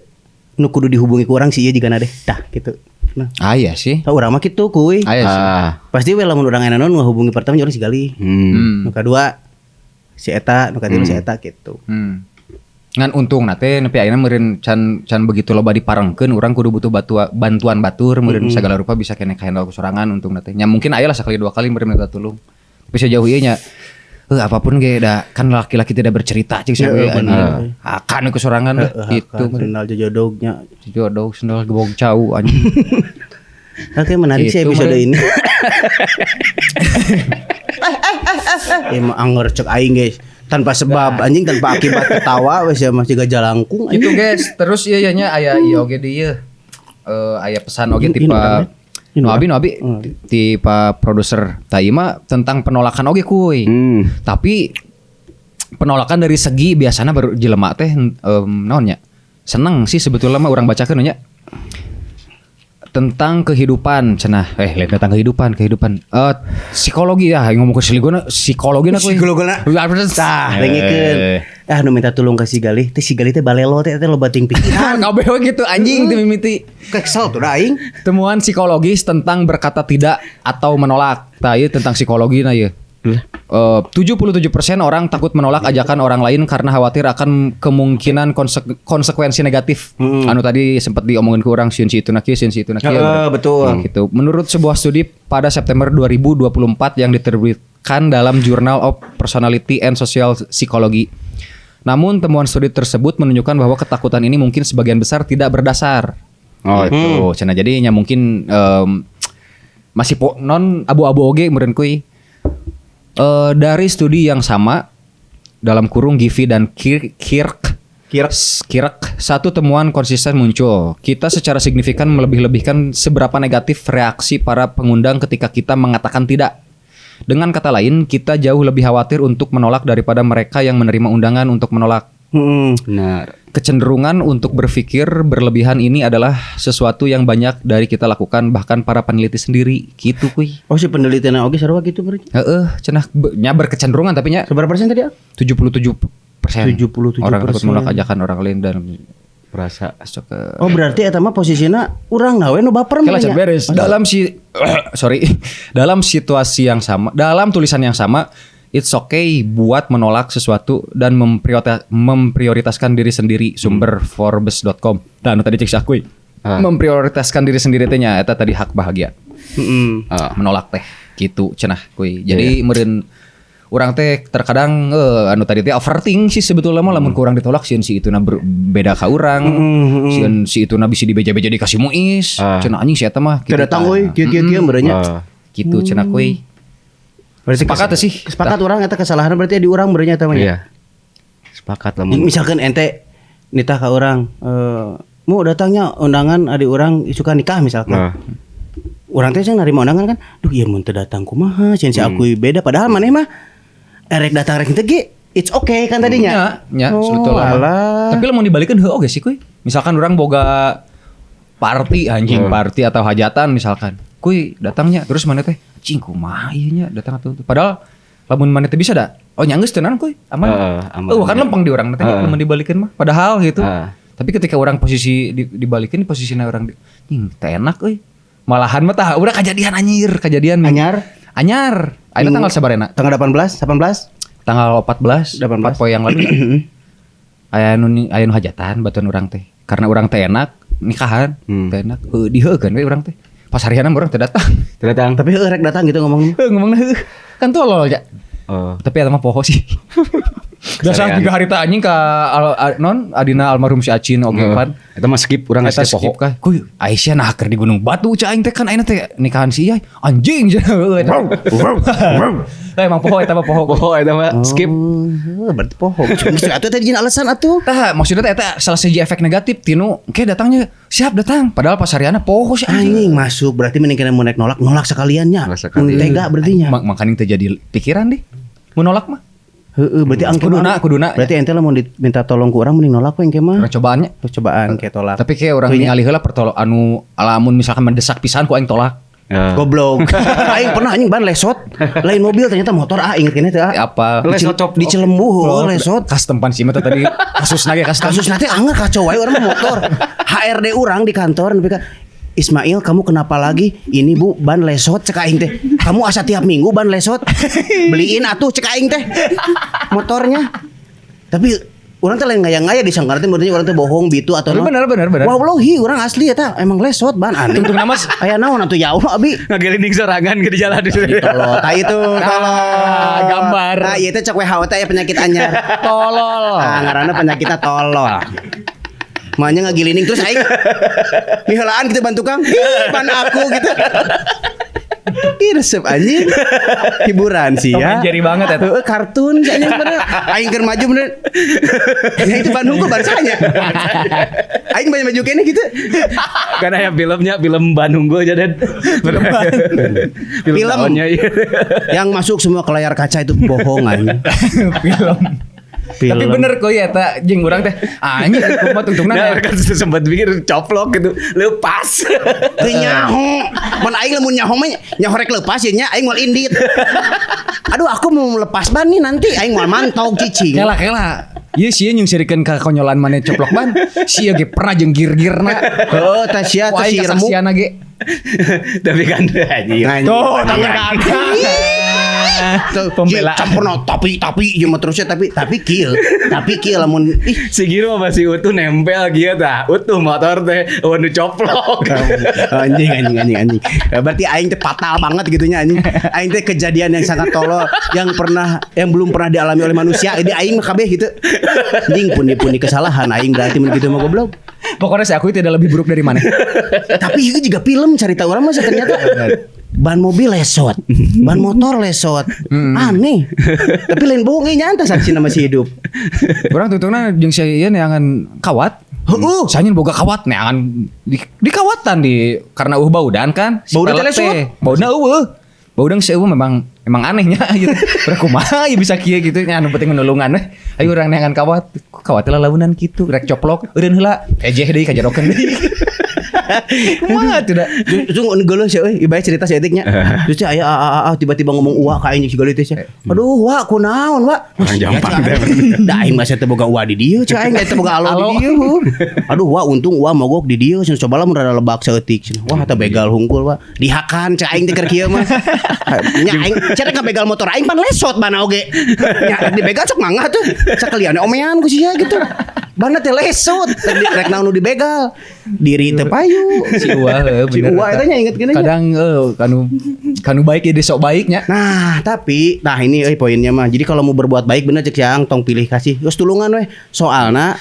C: nu kudu dihubungi ku urang si ieu jigana deh. Tah gitu. Nah.
A: Aya sih.
C: Tah urang mah kitu kuy.
A: Aya sih.
C: Pasti we lamun urang aya naon ngahubungi pertama urang si Galih. Nu kadua si eta, nu katilu si eta gitu.
A: Ngan untung nate nepi ayeuna meureun can begitu loba diparengkeun urang kudu butuh bantuan batur meureun sagala rupa bisa keneh kahandle ku sorangan untung nate. Nya mungkin aya lah sakali dua kali meureun minta tulung. Tapi sejauh ieu nya apapun ge da kan laki-laki tidak bercerita cik sia we akan ku sorangan lah gitu.
C: Sendal jojodognya.
A: Jojodog sendal gebog cau anjing.
C: Oke, menarik sih episode ini. Emang anger cek aing guys. Tanpa sebab anjing tanpa akibat ketawa wes ya masih gak jalangkung
A: gitu guys. Terus iya nya aya ieu oge di ieu. Aya pesan oge tipe nu abi tipe produser Taima tentang penolakan oge kuy. Tapi penolakan dari segi biasana baru jelema teh naon nya. Seneng sih sebetulnya mah urang bacakeun nya. Tentang kehidupan cenah lain tentang kehidupan psikologi ya ngomong ke psikologi na
C: psikologina tah dengekeun nu minta tulung ka si Galih teh si Galih teh balelo teh loba ting pikiran
A: kabeh gitu anjing teh mimiti
C: kesel tuh da aing.
A: Temuan psikologis tentang berkata tidak atau menolak tah ieu tentang psikologi na ieu. 77% orang takut menolak ajakan orang lain karena khawatir akan kemungkinan konsekuensi negatif. Anu tadi sempat diomongin ke orang sieun si itu na kieu, sieun si itu na kieu.
C: Betul.
A: Gitu. Menurut sebuah studi pada September 2024 yang diterbitkan dalam Journal of Personality and Social Psychology. Namun temuan studi tersebut menunjukkan bahwa ketakutan ini mungkin sebagian besar tidak berdasar. Oh itu. Cenah jadinya mungkin masih non abu-abu oge meureun kuy. Dari studi yang sama dalam kurung Givi dan Kirk, satu temuan konsisten muncul. Kita secara signifikan melebih-lebihkan seberapa negatif reaksi para pengundang ketika kita mengatakan tidak. Dengan kata lain, kita jauh lebih khawatir untuk menolak daripada mereka yang menerima undangan untuk menolak.
B: Benar.
A: Kecenderungan untuk berpikir berlebihan ini adalah sesuatu yang banyak dari kita lakukan, bahkan para peneliti sendiri gitu kuy.
C: Oh si penelitian oge sarua gitu berarti.
A: Heeh, cenah nya berkecenderungan tapi nya.
C: Seberapa persen tadi ya?
A: 77%.
C: 77%.
A: Orang takut menolak ajakan orang lain dan
B: merasa
C: Oh berarti eta mah posisina urang na we nu baper mah nya.
A: Beres. Dalam si dalam situasi yang sama, dalam tulisan yang sama, it's okay buat menolak sesuatu dan memprioritaskan diri sendiri. Sumber Forbes.com. Nah, tadi cek sakui. Memprioritaskan diri sendiri teh nya eta tadi hak bahagia. Menolak teh gitu cenah kuy. Jadi meureun Urang teh terkadang anu tadi teh overthink sih sebetulnya mah lamun kurang ditolak sieun si ituna beda ka urang. Sieun si ituna bisa dibeja-beja dikasih muis. Cenah anjing si eta mah
C: Teu datang euy, kieu-kieu meureunnya.
A: Gitu cenah kuy.
C: Berarti
A: sepakat sih.
C: Sepakat urang eta kesalahan berarti di urang meureunnya eta mah.
B: Iya. Sepakat lamun.
C: Misalkan ente nitah ka urang, mau datangnya undangan adik urang suka nikah misalkan. Urang teh nerima undangan kan, duh ieu mun teu datang kumaha, sieun si aku beda padahal maneh mah erek datang rek teu ge, it's okay kan tadinya.
A: Nya, sebetulnya. Tapi lamun dibalikeun heuh oge sih kuy. Misalkan urang boga party anjing, party atau hajatan misalkan. Kuy datangnya terus maneh teh anjing kumaha ieu nya datang atuh. Padahal lamun maneh teh bisa da. Oh nya geus teu naon kuy, aman.
B: Aman.
A: Kan lempeng di urang teh lamun dibalikeun mah. Padahal gitu. Tapi ketika orang posisi dibalikin posisinya orang anjing teh enak euy. Malahan mah tah udah kejadian anjir, kejadian anyar. Ayeuna tanggal sabarena?
C: Tanggal 18, 18?
A: Tanggal 14, 4 poe yang lalu. Aya nu hajatan batuan urang teh. Karena urang teh enak nikahan, teh enak. Heuh diheukeun we urang teh. Pas hariana urang teh datang.
B: Teu datang.
C: Tapi heuh rek datang gitu ngomongna.
A: Heuh ngomongna heuh. Kan tolol ya. Tapi eta mah poho sih. Biasa juga harita anjing ka non adina almarhum si Acin oge pan.
B: Eta mah skip urang geus poho.
A: Kuy Aisyah nah keur di Gunung Batu cai aing teh kan ayeuna teh nikahan si Iyai anjing cenah. Lah emang poho eta mah poho.
B: Poho eta mah skip.
C: Berarti poho. Geus atuh teh dijieun alasan atuh.
A: Tah maksudna teh eta salah siji efek negatif tinu engke datangnya siap datang padahal pas hariana poho si
C: anjing masuk berarti mending kena mun naik nolak sekalian nya. Tega berarti nya.
A: Makaning teh jadi pikiran deh. Mun nolak mah.
C: Heeh, berarti angke kuduna. Berarti ente lah mau diminta tolong ku urang mending nolak we engke mah.
A: Percobaannya,
C: percobaan kayak tolak.
A: Tapi kayak orang ningali heula pertolok anu alamun misalkan mendesak pisan ku aing tolak.
C: Goblok. Aing pernah anjing ban lesot, lain mobil ternyata motor ah inget keneh teh.
A: Apa?
C: Lesot di Cilembu lesot.
A: Custom pan sih mah tadi kasusna ge custom.
C: Kasusna teh anger kacau wae urang motor. HRD urang di kantor nepi ka Ismail kamu kenapa lagi? Ini bu ban lesot cek aing teh. Kamu asa tiap minggu ban lesot. Beliin atuh cek aing teh motornya. Tapi urang teh lain ngaya-ngaya disangka teh berarti urang teh bohong bitu atau
A: naon. Bener.
C: Wallahi urang asli eta emang lesot ban aneh.
A: Tungtung namas
C: aya naon atuh ya Allah abi.
B: Ngagelining sorangan ke di jalan.
C: Tolol. Tah itu tolol.
A: Gambar.
C: Nah ieu teh cek WHO teh aya penyakit anyar.
A: Tolol.
C: Ah ngaranna penyakitna tolol. Makanya ngagilining terus aing miheulaan gitu ban tukang. Ih, ban aku gitu. Ih, resep anjing. Hiburan sih ya.
A: Tom and Jerry banget eta.
C: Heeh, kartun sih anjing bener. Aing keur maju bener. Ya itu ban hungkul barisanya. Aing banyak maju kene gitu.
B: Karena ya filmnya film ban hungkul aja Den.
C: Film yang masuk semua ke layar kaca itu bohong anjing.
A: Film. Tapi bener kok ya ta jeung urang teh anjing kumaha tungtungna.
B: Nah, kan sempat pikir coplok gitu. Lepas.
C: Teu nyaho. Mun aing lamun nyaho mah nyaho rek lepas ya nya aing moal indit. Aduh aku mau lepas ban nih nanti aing moal mantog cicing.
A: Kela. Ieu sieun nyungserikeun ka konyolan maneh coplok ban. Sia ge pernah jeung gir-girna.
C: Heuh tah sia teh si remuk.
A: Ge.
B: Tapi kan anjing.
A: Tuh tangan.
C: Pembelaan campurna tapi ieu mah terusnya tapi kieu lamun ih
B: si Giro masih utuh nempel kieu tah utuh motor teh nu coplok
C: anjing berarti aing teh fatal banget gitu nya anjing aing teh kejadian yang sangat tolol yang belum pernah dialami oleh manusia jadi aing mah kabeh gitu anjing pundi-pundi kesalahan aing berarti mun kitu mah goblok.
A: Pokoknya saya akui tidak lebih buruk dari mana.
C: Tapi itu juga film cerita orang mah ternyata ban mobil lesot, ban motor lesot. Aneh. Tapi lain bohong nyantai saksi masih hidup.
A: Urang tungtungna jeung si ieu neangan kawat. Heeh, sanyeun boga kawat neangan di kawatan di karena eueuh baudan kan.
C: Baudan teh lesot.
A: Baudna eueuh. Baudang si eueuh memang anehnya gitu. Urang kumaha ya bisa kieu gitu nya anu penting menulungan we. Ayo urang neangan kawat. Kawat lalaunan kitu rek coplok eureun heula. Ejeh deui kajarokeun deui. Kumaha tidak?
C: Itu geuleuh sih euy, ibae cerita saeutiknya. Terus teh aya tiba-tiba ngomong uwa ka aing jeung si teh. Aduh, wa kunaon, wa?
B: Orang jampang teh.
C: Da aing mah teh boga uwa di dieu, cai aing teh boga alo di dieu. Aduh, wa untung uwa mogok di dieu, cenah coba lamun rada lebak saeutik cenah. Wah, eta begal hungkul, wa. Dihakan cai aing teh keur kieu mah. Nya aing cenah kabegal motor aing pan lesot bana oge. Nya dibegal sok mangga tuh. Sakalian omean ku sia gitu. Bana teh lesot, rek naon nu dibegal. Diri teh Hayu.
A: Si Uwa heuh
C: Si
A: bener.
C: Uwa eta nya inget gini nya.
A: Kadang kanu kanu baik jadi sok baiknya.
C: Nah, tapi nah ini euy poinnya mah. Jadi kalau mau berbuat baik bener cek siang tong pilih kasih. Geus tulungan weh. Soalna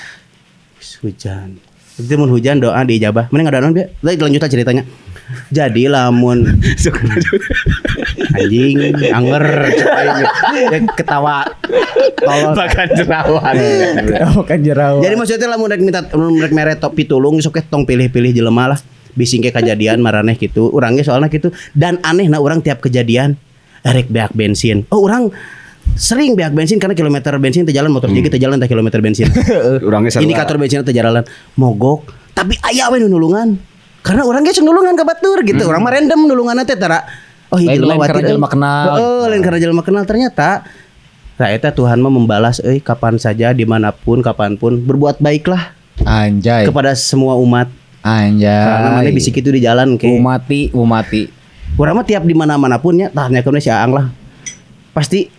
C: hujan. Itu mun hujan doa diijabah. Mending ada naon bieu? Lanjut aja ceritanya. Jadi lamun anjing anger ketawa tolol
B: Makan jerawat.
A: Makan jerawat.
C: Jadi maksudnya lamun rek minta lamun rek mere top pitulung sok tong pilih-pilih jelema lah. Bising ke kejadian maraneh gitu. Urang ge soalna gitu dan aneh nah urang tiap kejadian rek beak bensin. Oh urang sering beak bensin karena kilometer bensin teu jalan motor jadi teu jalan teh kilometer bensin.
B: Urangnya sarua.
C: Indikator bensin teu jalan mogok tapi aya we nu nulungan. Karena urang ge sok nulungan ka batur gitu. Urang mah random nulunganna teh tara. Oh
A: Lain
C: jelema
A: karena jelema kenal.
C: Heeh, lain karena jelema kenal ternyata. Nah, eta Tuhan mah membalas euy kapan saja dimanapun kapanpun berbuat baiklah.
A: Anjay.
C: Kepada semua umat.
A: Anjay.
C: Karena mana bisik itu di jalan ke.
A: Umati, umati.
C: Urang mah tiap di mana-mana pun nya tah nya si Aang lah. Pasti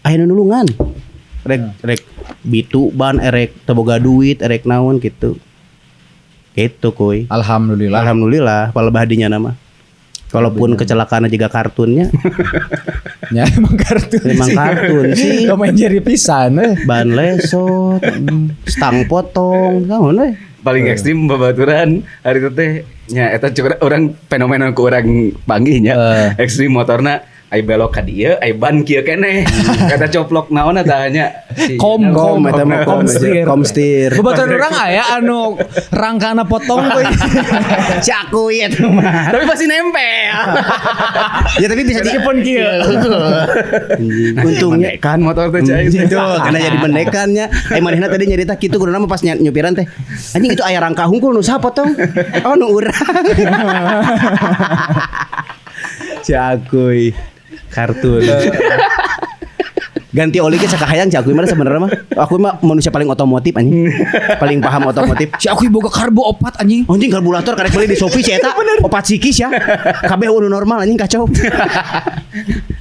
C: aya nu nulungan. Rek rek bitu ban erek teu boga duit erek naon gitu. Gitu kuy.
A: Alhamdulillah.
C: Alhamdulillah palebah dinya nama. Kalaupun kecelakaan juga kartunnya.
A: Ya emang kartun.
C: Emang kartun sih.
A: Tom and Jerry pisan eh.
C: Ban lesot, stang potong, naon we.
B: Paling ekstrim babaturan hari itu teh nya eta cukup orang fenomena ku urang panggih nya. Ekstrim motorna ai belok ka dieu, ai ban kieu keneh. Kata coplok naon eta nya.
A: Kom
C: kom eta mah
A: kom setir.
C: Kom setir.
A: Babaturan urang aya anu rangkana potong we.
C: Si aku ieu eta mah.
B: Tapi pasti nempel.
C: Ya tapi bisa
A: Meskipun kieu.
C: Untungnya
B: kan motor teh cai.
C: Itu karena jadi mendekannya. Eh manehna tadi nyarita kitu kuduna mah pas nyupiran teh. Anjing itu aya rangka hungkul nu saha potong? Oh nu urang. Si akuy kartun. Ganti oli ke sakahayang si akuy mah sebenarnya mah. Aku mah manusia paling otomotif anjing. Paling paham otomotif.
A: Si akuy boga karbo opat anjing.
C: Anjing karburator karek beli di Shopee si eta. Opat sikis ya. Kabeh nu normal anjing kacau.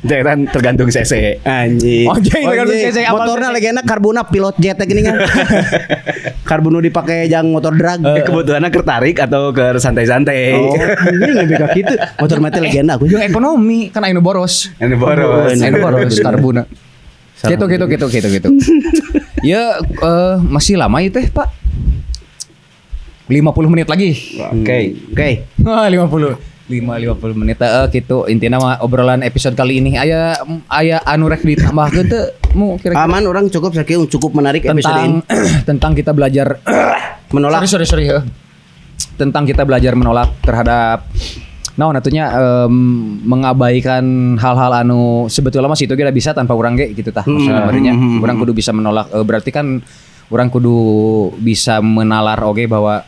B: Jangan tergantung CC.
C: Anjing.
A: Anjing tergantung CC.
C: Motorna legenda karbona pilot jet gini kan. Karbono dipake jang motor drag.
B: Kebutuhannya tertarik atau ke santai-santai.
C: Oh, anjing lebih ka kitu. Motor mati legenda aku.
A: Jeung ekonomi kan anu boros.
B: Anu boros.
A: Anu boros karbona. Gitu. Ya masih lama itu teh, Pak. 50 menit lagi.
B: Oke.
C: Oke.
A: 50 menit gitu intinya mah obrolan episode kali ini aya anu rek ditambahkeun teu mu kira-kira.
C: Aman orang cukup sakieu cukup menarik episode ini
A: tentang kita belajar
C: menolak.
A: Sorry. Tentang kita belajar menolak terhadap naon atunya mengabaikan hal-hal anu sebetulnya mah situ ge bisa tanpa urang ge gitu tah maksudna barunya. Urang kudu bisa menolak berarti kan urang kudu bisa menalar oge bahwa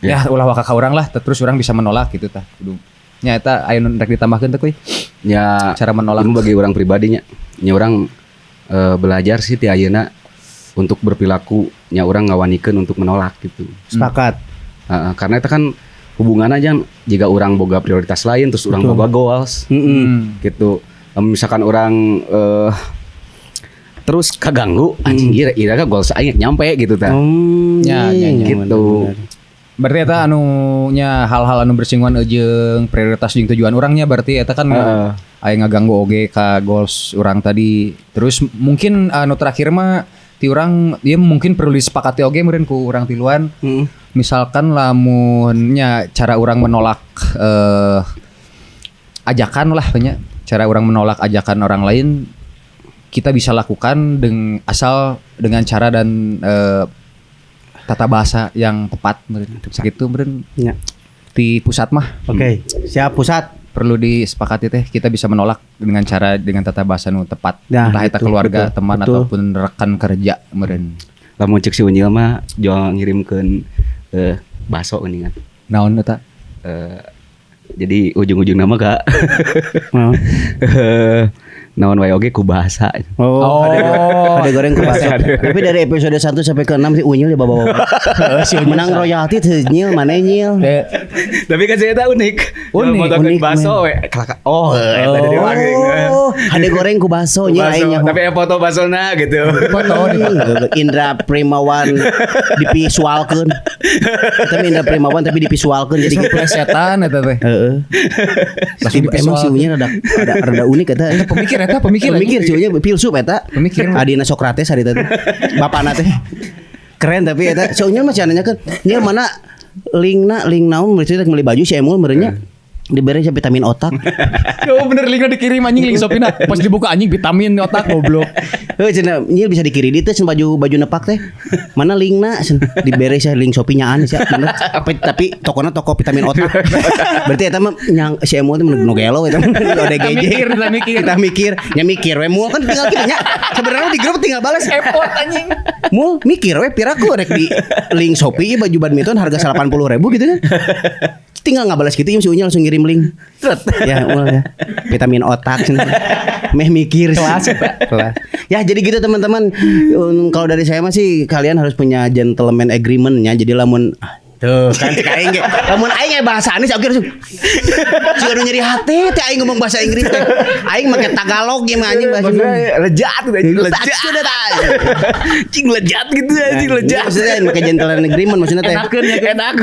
A: ya ulah waka ka urang lah terus urang bisa menolak gitu tah kudu. Nya eta aya nu rek ditambahkeun teh kuy?
B: Ya
A: cara menolak
B: bagi orang pribadinya nya urang belajar sih ti ayeuna untuk berperilaku nya urang ngawanikeun untuk menolak gitu.
C: Sepakat.
B: Karena itu kan hubungan aja jika orang boga prioritas lain terus orang boga goals gitu. Misalkan orang terus kaganggu anjing ira ka goals aing nyampe gitu tah.
A: Ya,
B: gitu.
A: Bener. Berarti eta anu nya hal-hal anu bersinggungan jeung prioritas jeung tujuan urangnya berarti eta kan aya ngaganggu oge ka goals urang tadi. Terus mungkin anu terakhir mah ti urang ieu mungkin perlu disepakati oge meureun ku urang tiluan. Misalkan lamunnya cara urang menolak ajakan lah nya, cara urang menolak ajakan orang lain kita bisa lakukan dengan asal dengan cara dan tata bahasa yang tepat meureun. Sakitu meureun.
C: Ya.
A: Di pusat mah.
C: Oke, siap pusat.
A: Perlu disepakati teh kita bisa menolak dengan cara dengan tata bahasa nu tepat.
C: Nah,
A: entah eta keluarga,
C: betul,
A: teman
C: betul.
A: Ataupun rekan kerja meureun.
B: Lamun cek si Unyil mah jual ngirimkeun baso geuningan.
A: Naon eta?
B: Jadi ujung-ujung nama kak. Naon wae oge ku bahasa.
C: Oh, ada goreng ku bahasa. Tapi dari episode 1 sampai ke 6 si Unyil ya bawa-bawa. Menang royalti teu nyil, mana nyil.
B: Tapi kan saya tahu unik.
A: Unik.
B: Unik baso we. Oh, eta jadi lagi.
C: Oh, hade goreng ku baso nya aing nyaho.
B: Tapi foto basona gitu.
A: Foto
C: Indra Primawan dipisualkeun. Tapi Indra Primawan tapi dipisualkeun jadi
A: gitu. Plesetan eta teh.
C: Heeh. Emang si Unya rada unik eta.
A: Pemikir eta, pemikir.
C: Pemikir si Unya filsuf eta.
A: Pemikir.
C: Adina Sokrates hari tadi. Bapana teh. Keren tapi eta si Unya mah cenah nanyakeun, "Nya mana linkna link naon berarti rek meuli baju si Emul meureunnya?" Diberi vitamin otak.
A: Oh bener linknya dikirim anjing link Shopee-na. Pas dibuka anjing vitamin otak goblok.
C: Heuh cenah nyil bisa dikiri teh baju baju nepak teh. Mana linkna diberi sia link Shopee nyaan sia bener. Tapi tokona toko vitamin otak. Berarti eta mah nyang si Emul teh nu gelo eta mah ODGJ. Kita mikir, nya mikir we mul kan tinggal kitu nya. Sebenarnya di grup tinggal balas
A: effort anjing.
C: Mul mikir we piraku rek di link Shopee baju badminton harga 80.000 gitu kan. Tinggal nggak balas gitu, si Unya langsung ngirim link. Ya, ya. Vitamin otak, meh mikir.
A: Kelas,
C: kelas. Ya, jadi gitu teman-teman. Kalau dari saya masih kalian harus punya gentleman agreement-nya. Jadi lamun tuh kan cek aing ge. Lamun aing bahasa Anis oke langsung. Siga nu nyeri hati teh aing ngomong bahasa Inggris teh. Aing make Tagalog ge mah anjing bahasa
B: lejat gitu lejat. Cing lejat gitu anjing lejat.
C: Maksudnya make gentleman agreement maksudnya teh.
A: Enakeun ya
B: enak.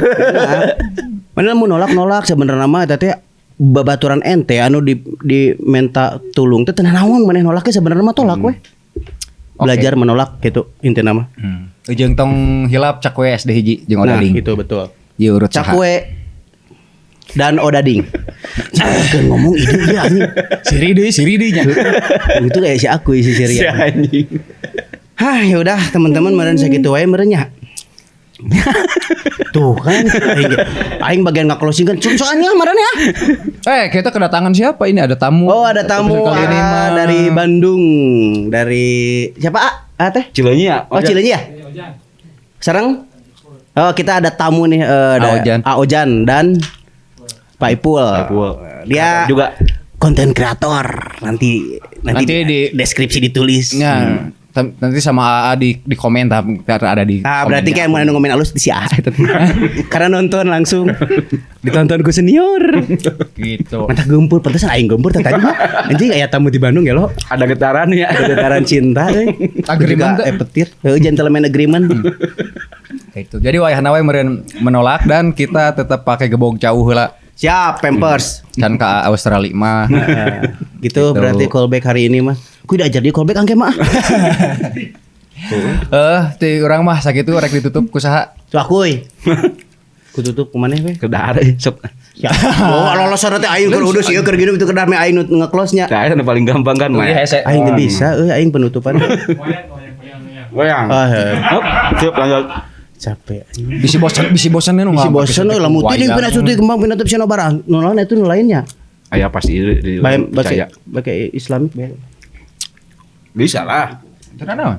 C: Padahal mau nolak-nolak sebenarnya mah eta teh babaturan ente anu di minta tulung teh teu naon maneh nolaknya sebenarnya mah tolak we. Belajar menolak gitu intina mah.
A: Jeung tong hilap cakwe SD hiji jeung odading.
C: Nah, itu betul.
A: Ieu urut saha?
C: Cakwe dan odading. Jangan ngomong ide ieu anjing.
A: Siri deui nya.
C: Itu kayak si aku si Siri.
B: Si anjing.
C: Hah, ya udah teman-teman meureun sakitu wae meureun nya. Tuh kan aing bagian nge-closing kan soalnya kemarin ya.
A: Kita kedatangan siapa ini? Ada tamu.
C: Oh, ada tamu
A: kali ini
C: dari Bandung. Dari siapa? A teh?
B: Cileunyi ya.
C: Oh, Cileunyi ya? Sareng? Oh, kita ada tamu nih, ada Aojan dan Pak Ipul. Dia
B: juga
C: konten kreator. Nanti di deskripsi ditulis.
A: Ya. Nanti sama AA di komen ada di.
C: Ah, berarti kayak mau ngomen alus di si AA itu. Karena nonton langsung ditonton ku senior.
A: Gitu.
C: Mantap gempur, pantesan aing gempur tadi mah. Anjing aya tamu di Bandung ya lo.
B: Ada getaran ya,
C: ada getaran cinta euy.
A: Agreement
C: petir. Heuh, gentleman agreement.
A: Itu. Jadi wayahna we meureun menolak dan kita tetap pakai gebog jauh heula.
C: Siap, Pampers.
A: Kan ke Australia mah.
C: Gitu berarti callback hari ini mah. Ku diajar dia callback angke mah.
A: Ti urang mah sakitu rek ditutup ku saha?
C: Tuh akuy. Ku tutup ku maneh we?
B: Kedar sok.
C: Ya. Oh, lolosan teh aing keur udus ieu keur gini itu kedar me aing nge-close nya.
B: Tah eta paling gampang kan mah.
C: Aing teu bisa euy aing penutupan.
B: Goyang. Siap lanjut.
C: Capek.
A: Bisi bosan nu.
C: Bisi bosan euy lamun teuing pina suti kembang pina teu bisa barang. Nu lain itu nu lainnya.
B: Aya pasti di
C: percaya. Pakai Islamik bae.
B: Bisa lah.
A: Tenang.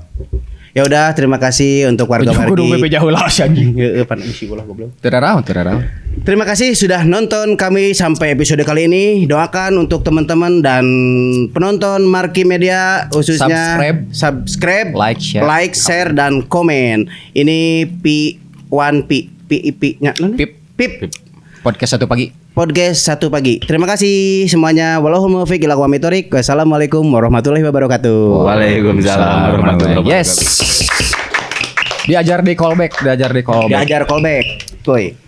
C: Ya udah, terima kasih untuk warga Margi.
A: Kudu BP jauh lah anjing.
C: Heeh, pan bisi ulah goblok.
A: Terarau.
C: Terima kasih sudah nonton kami sampai episode kali ini. Doakan untuk teman-teman dan penonton Marki Media khususnya subscribe, like, share dan komen. Ini P1P PIP-nya. Pip.
A: Podcast 1 pagi.
C: Podcast 1 pagi. Terima kasih semuanya. Wallahul muwaffiq ila aqwamit thoriq. Wassalamualaikum warahmatullahi wabarakatuh.
B: Waalaikumsalam warahmatullahi wabarakatuh.
A: Yes. Diajar di callback,
C: Diajar callback. Kuy.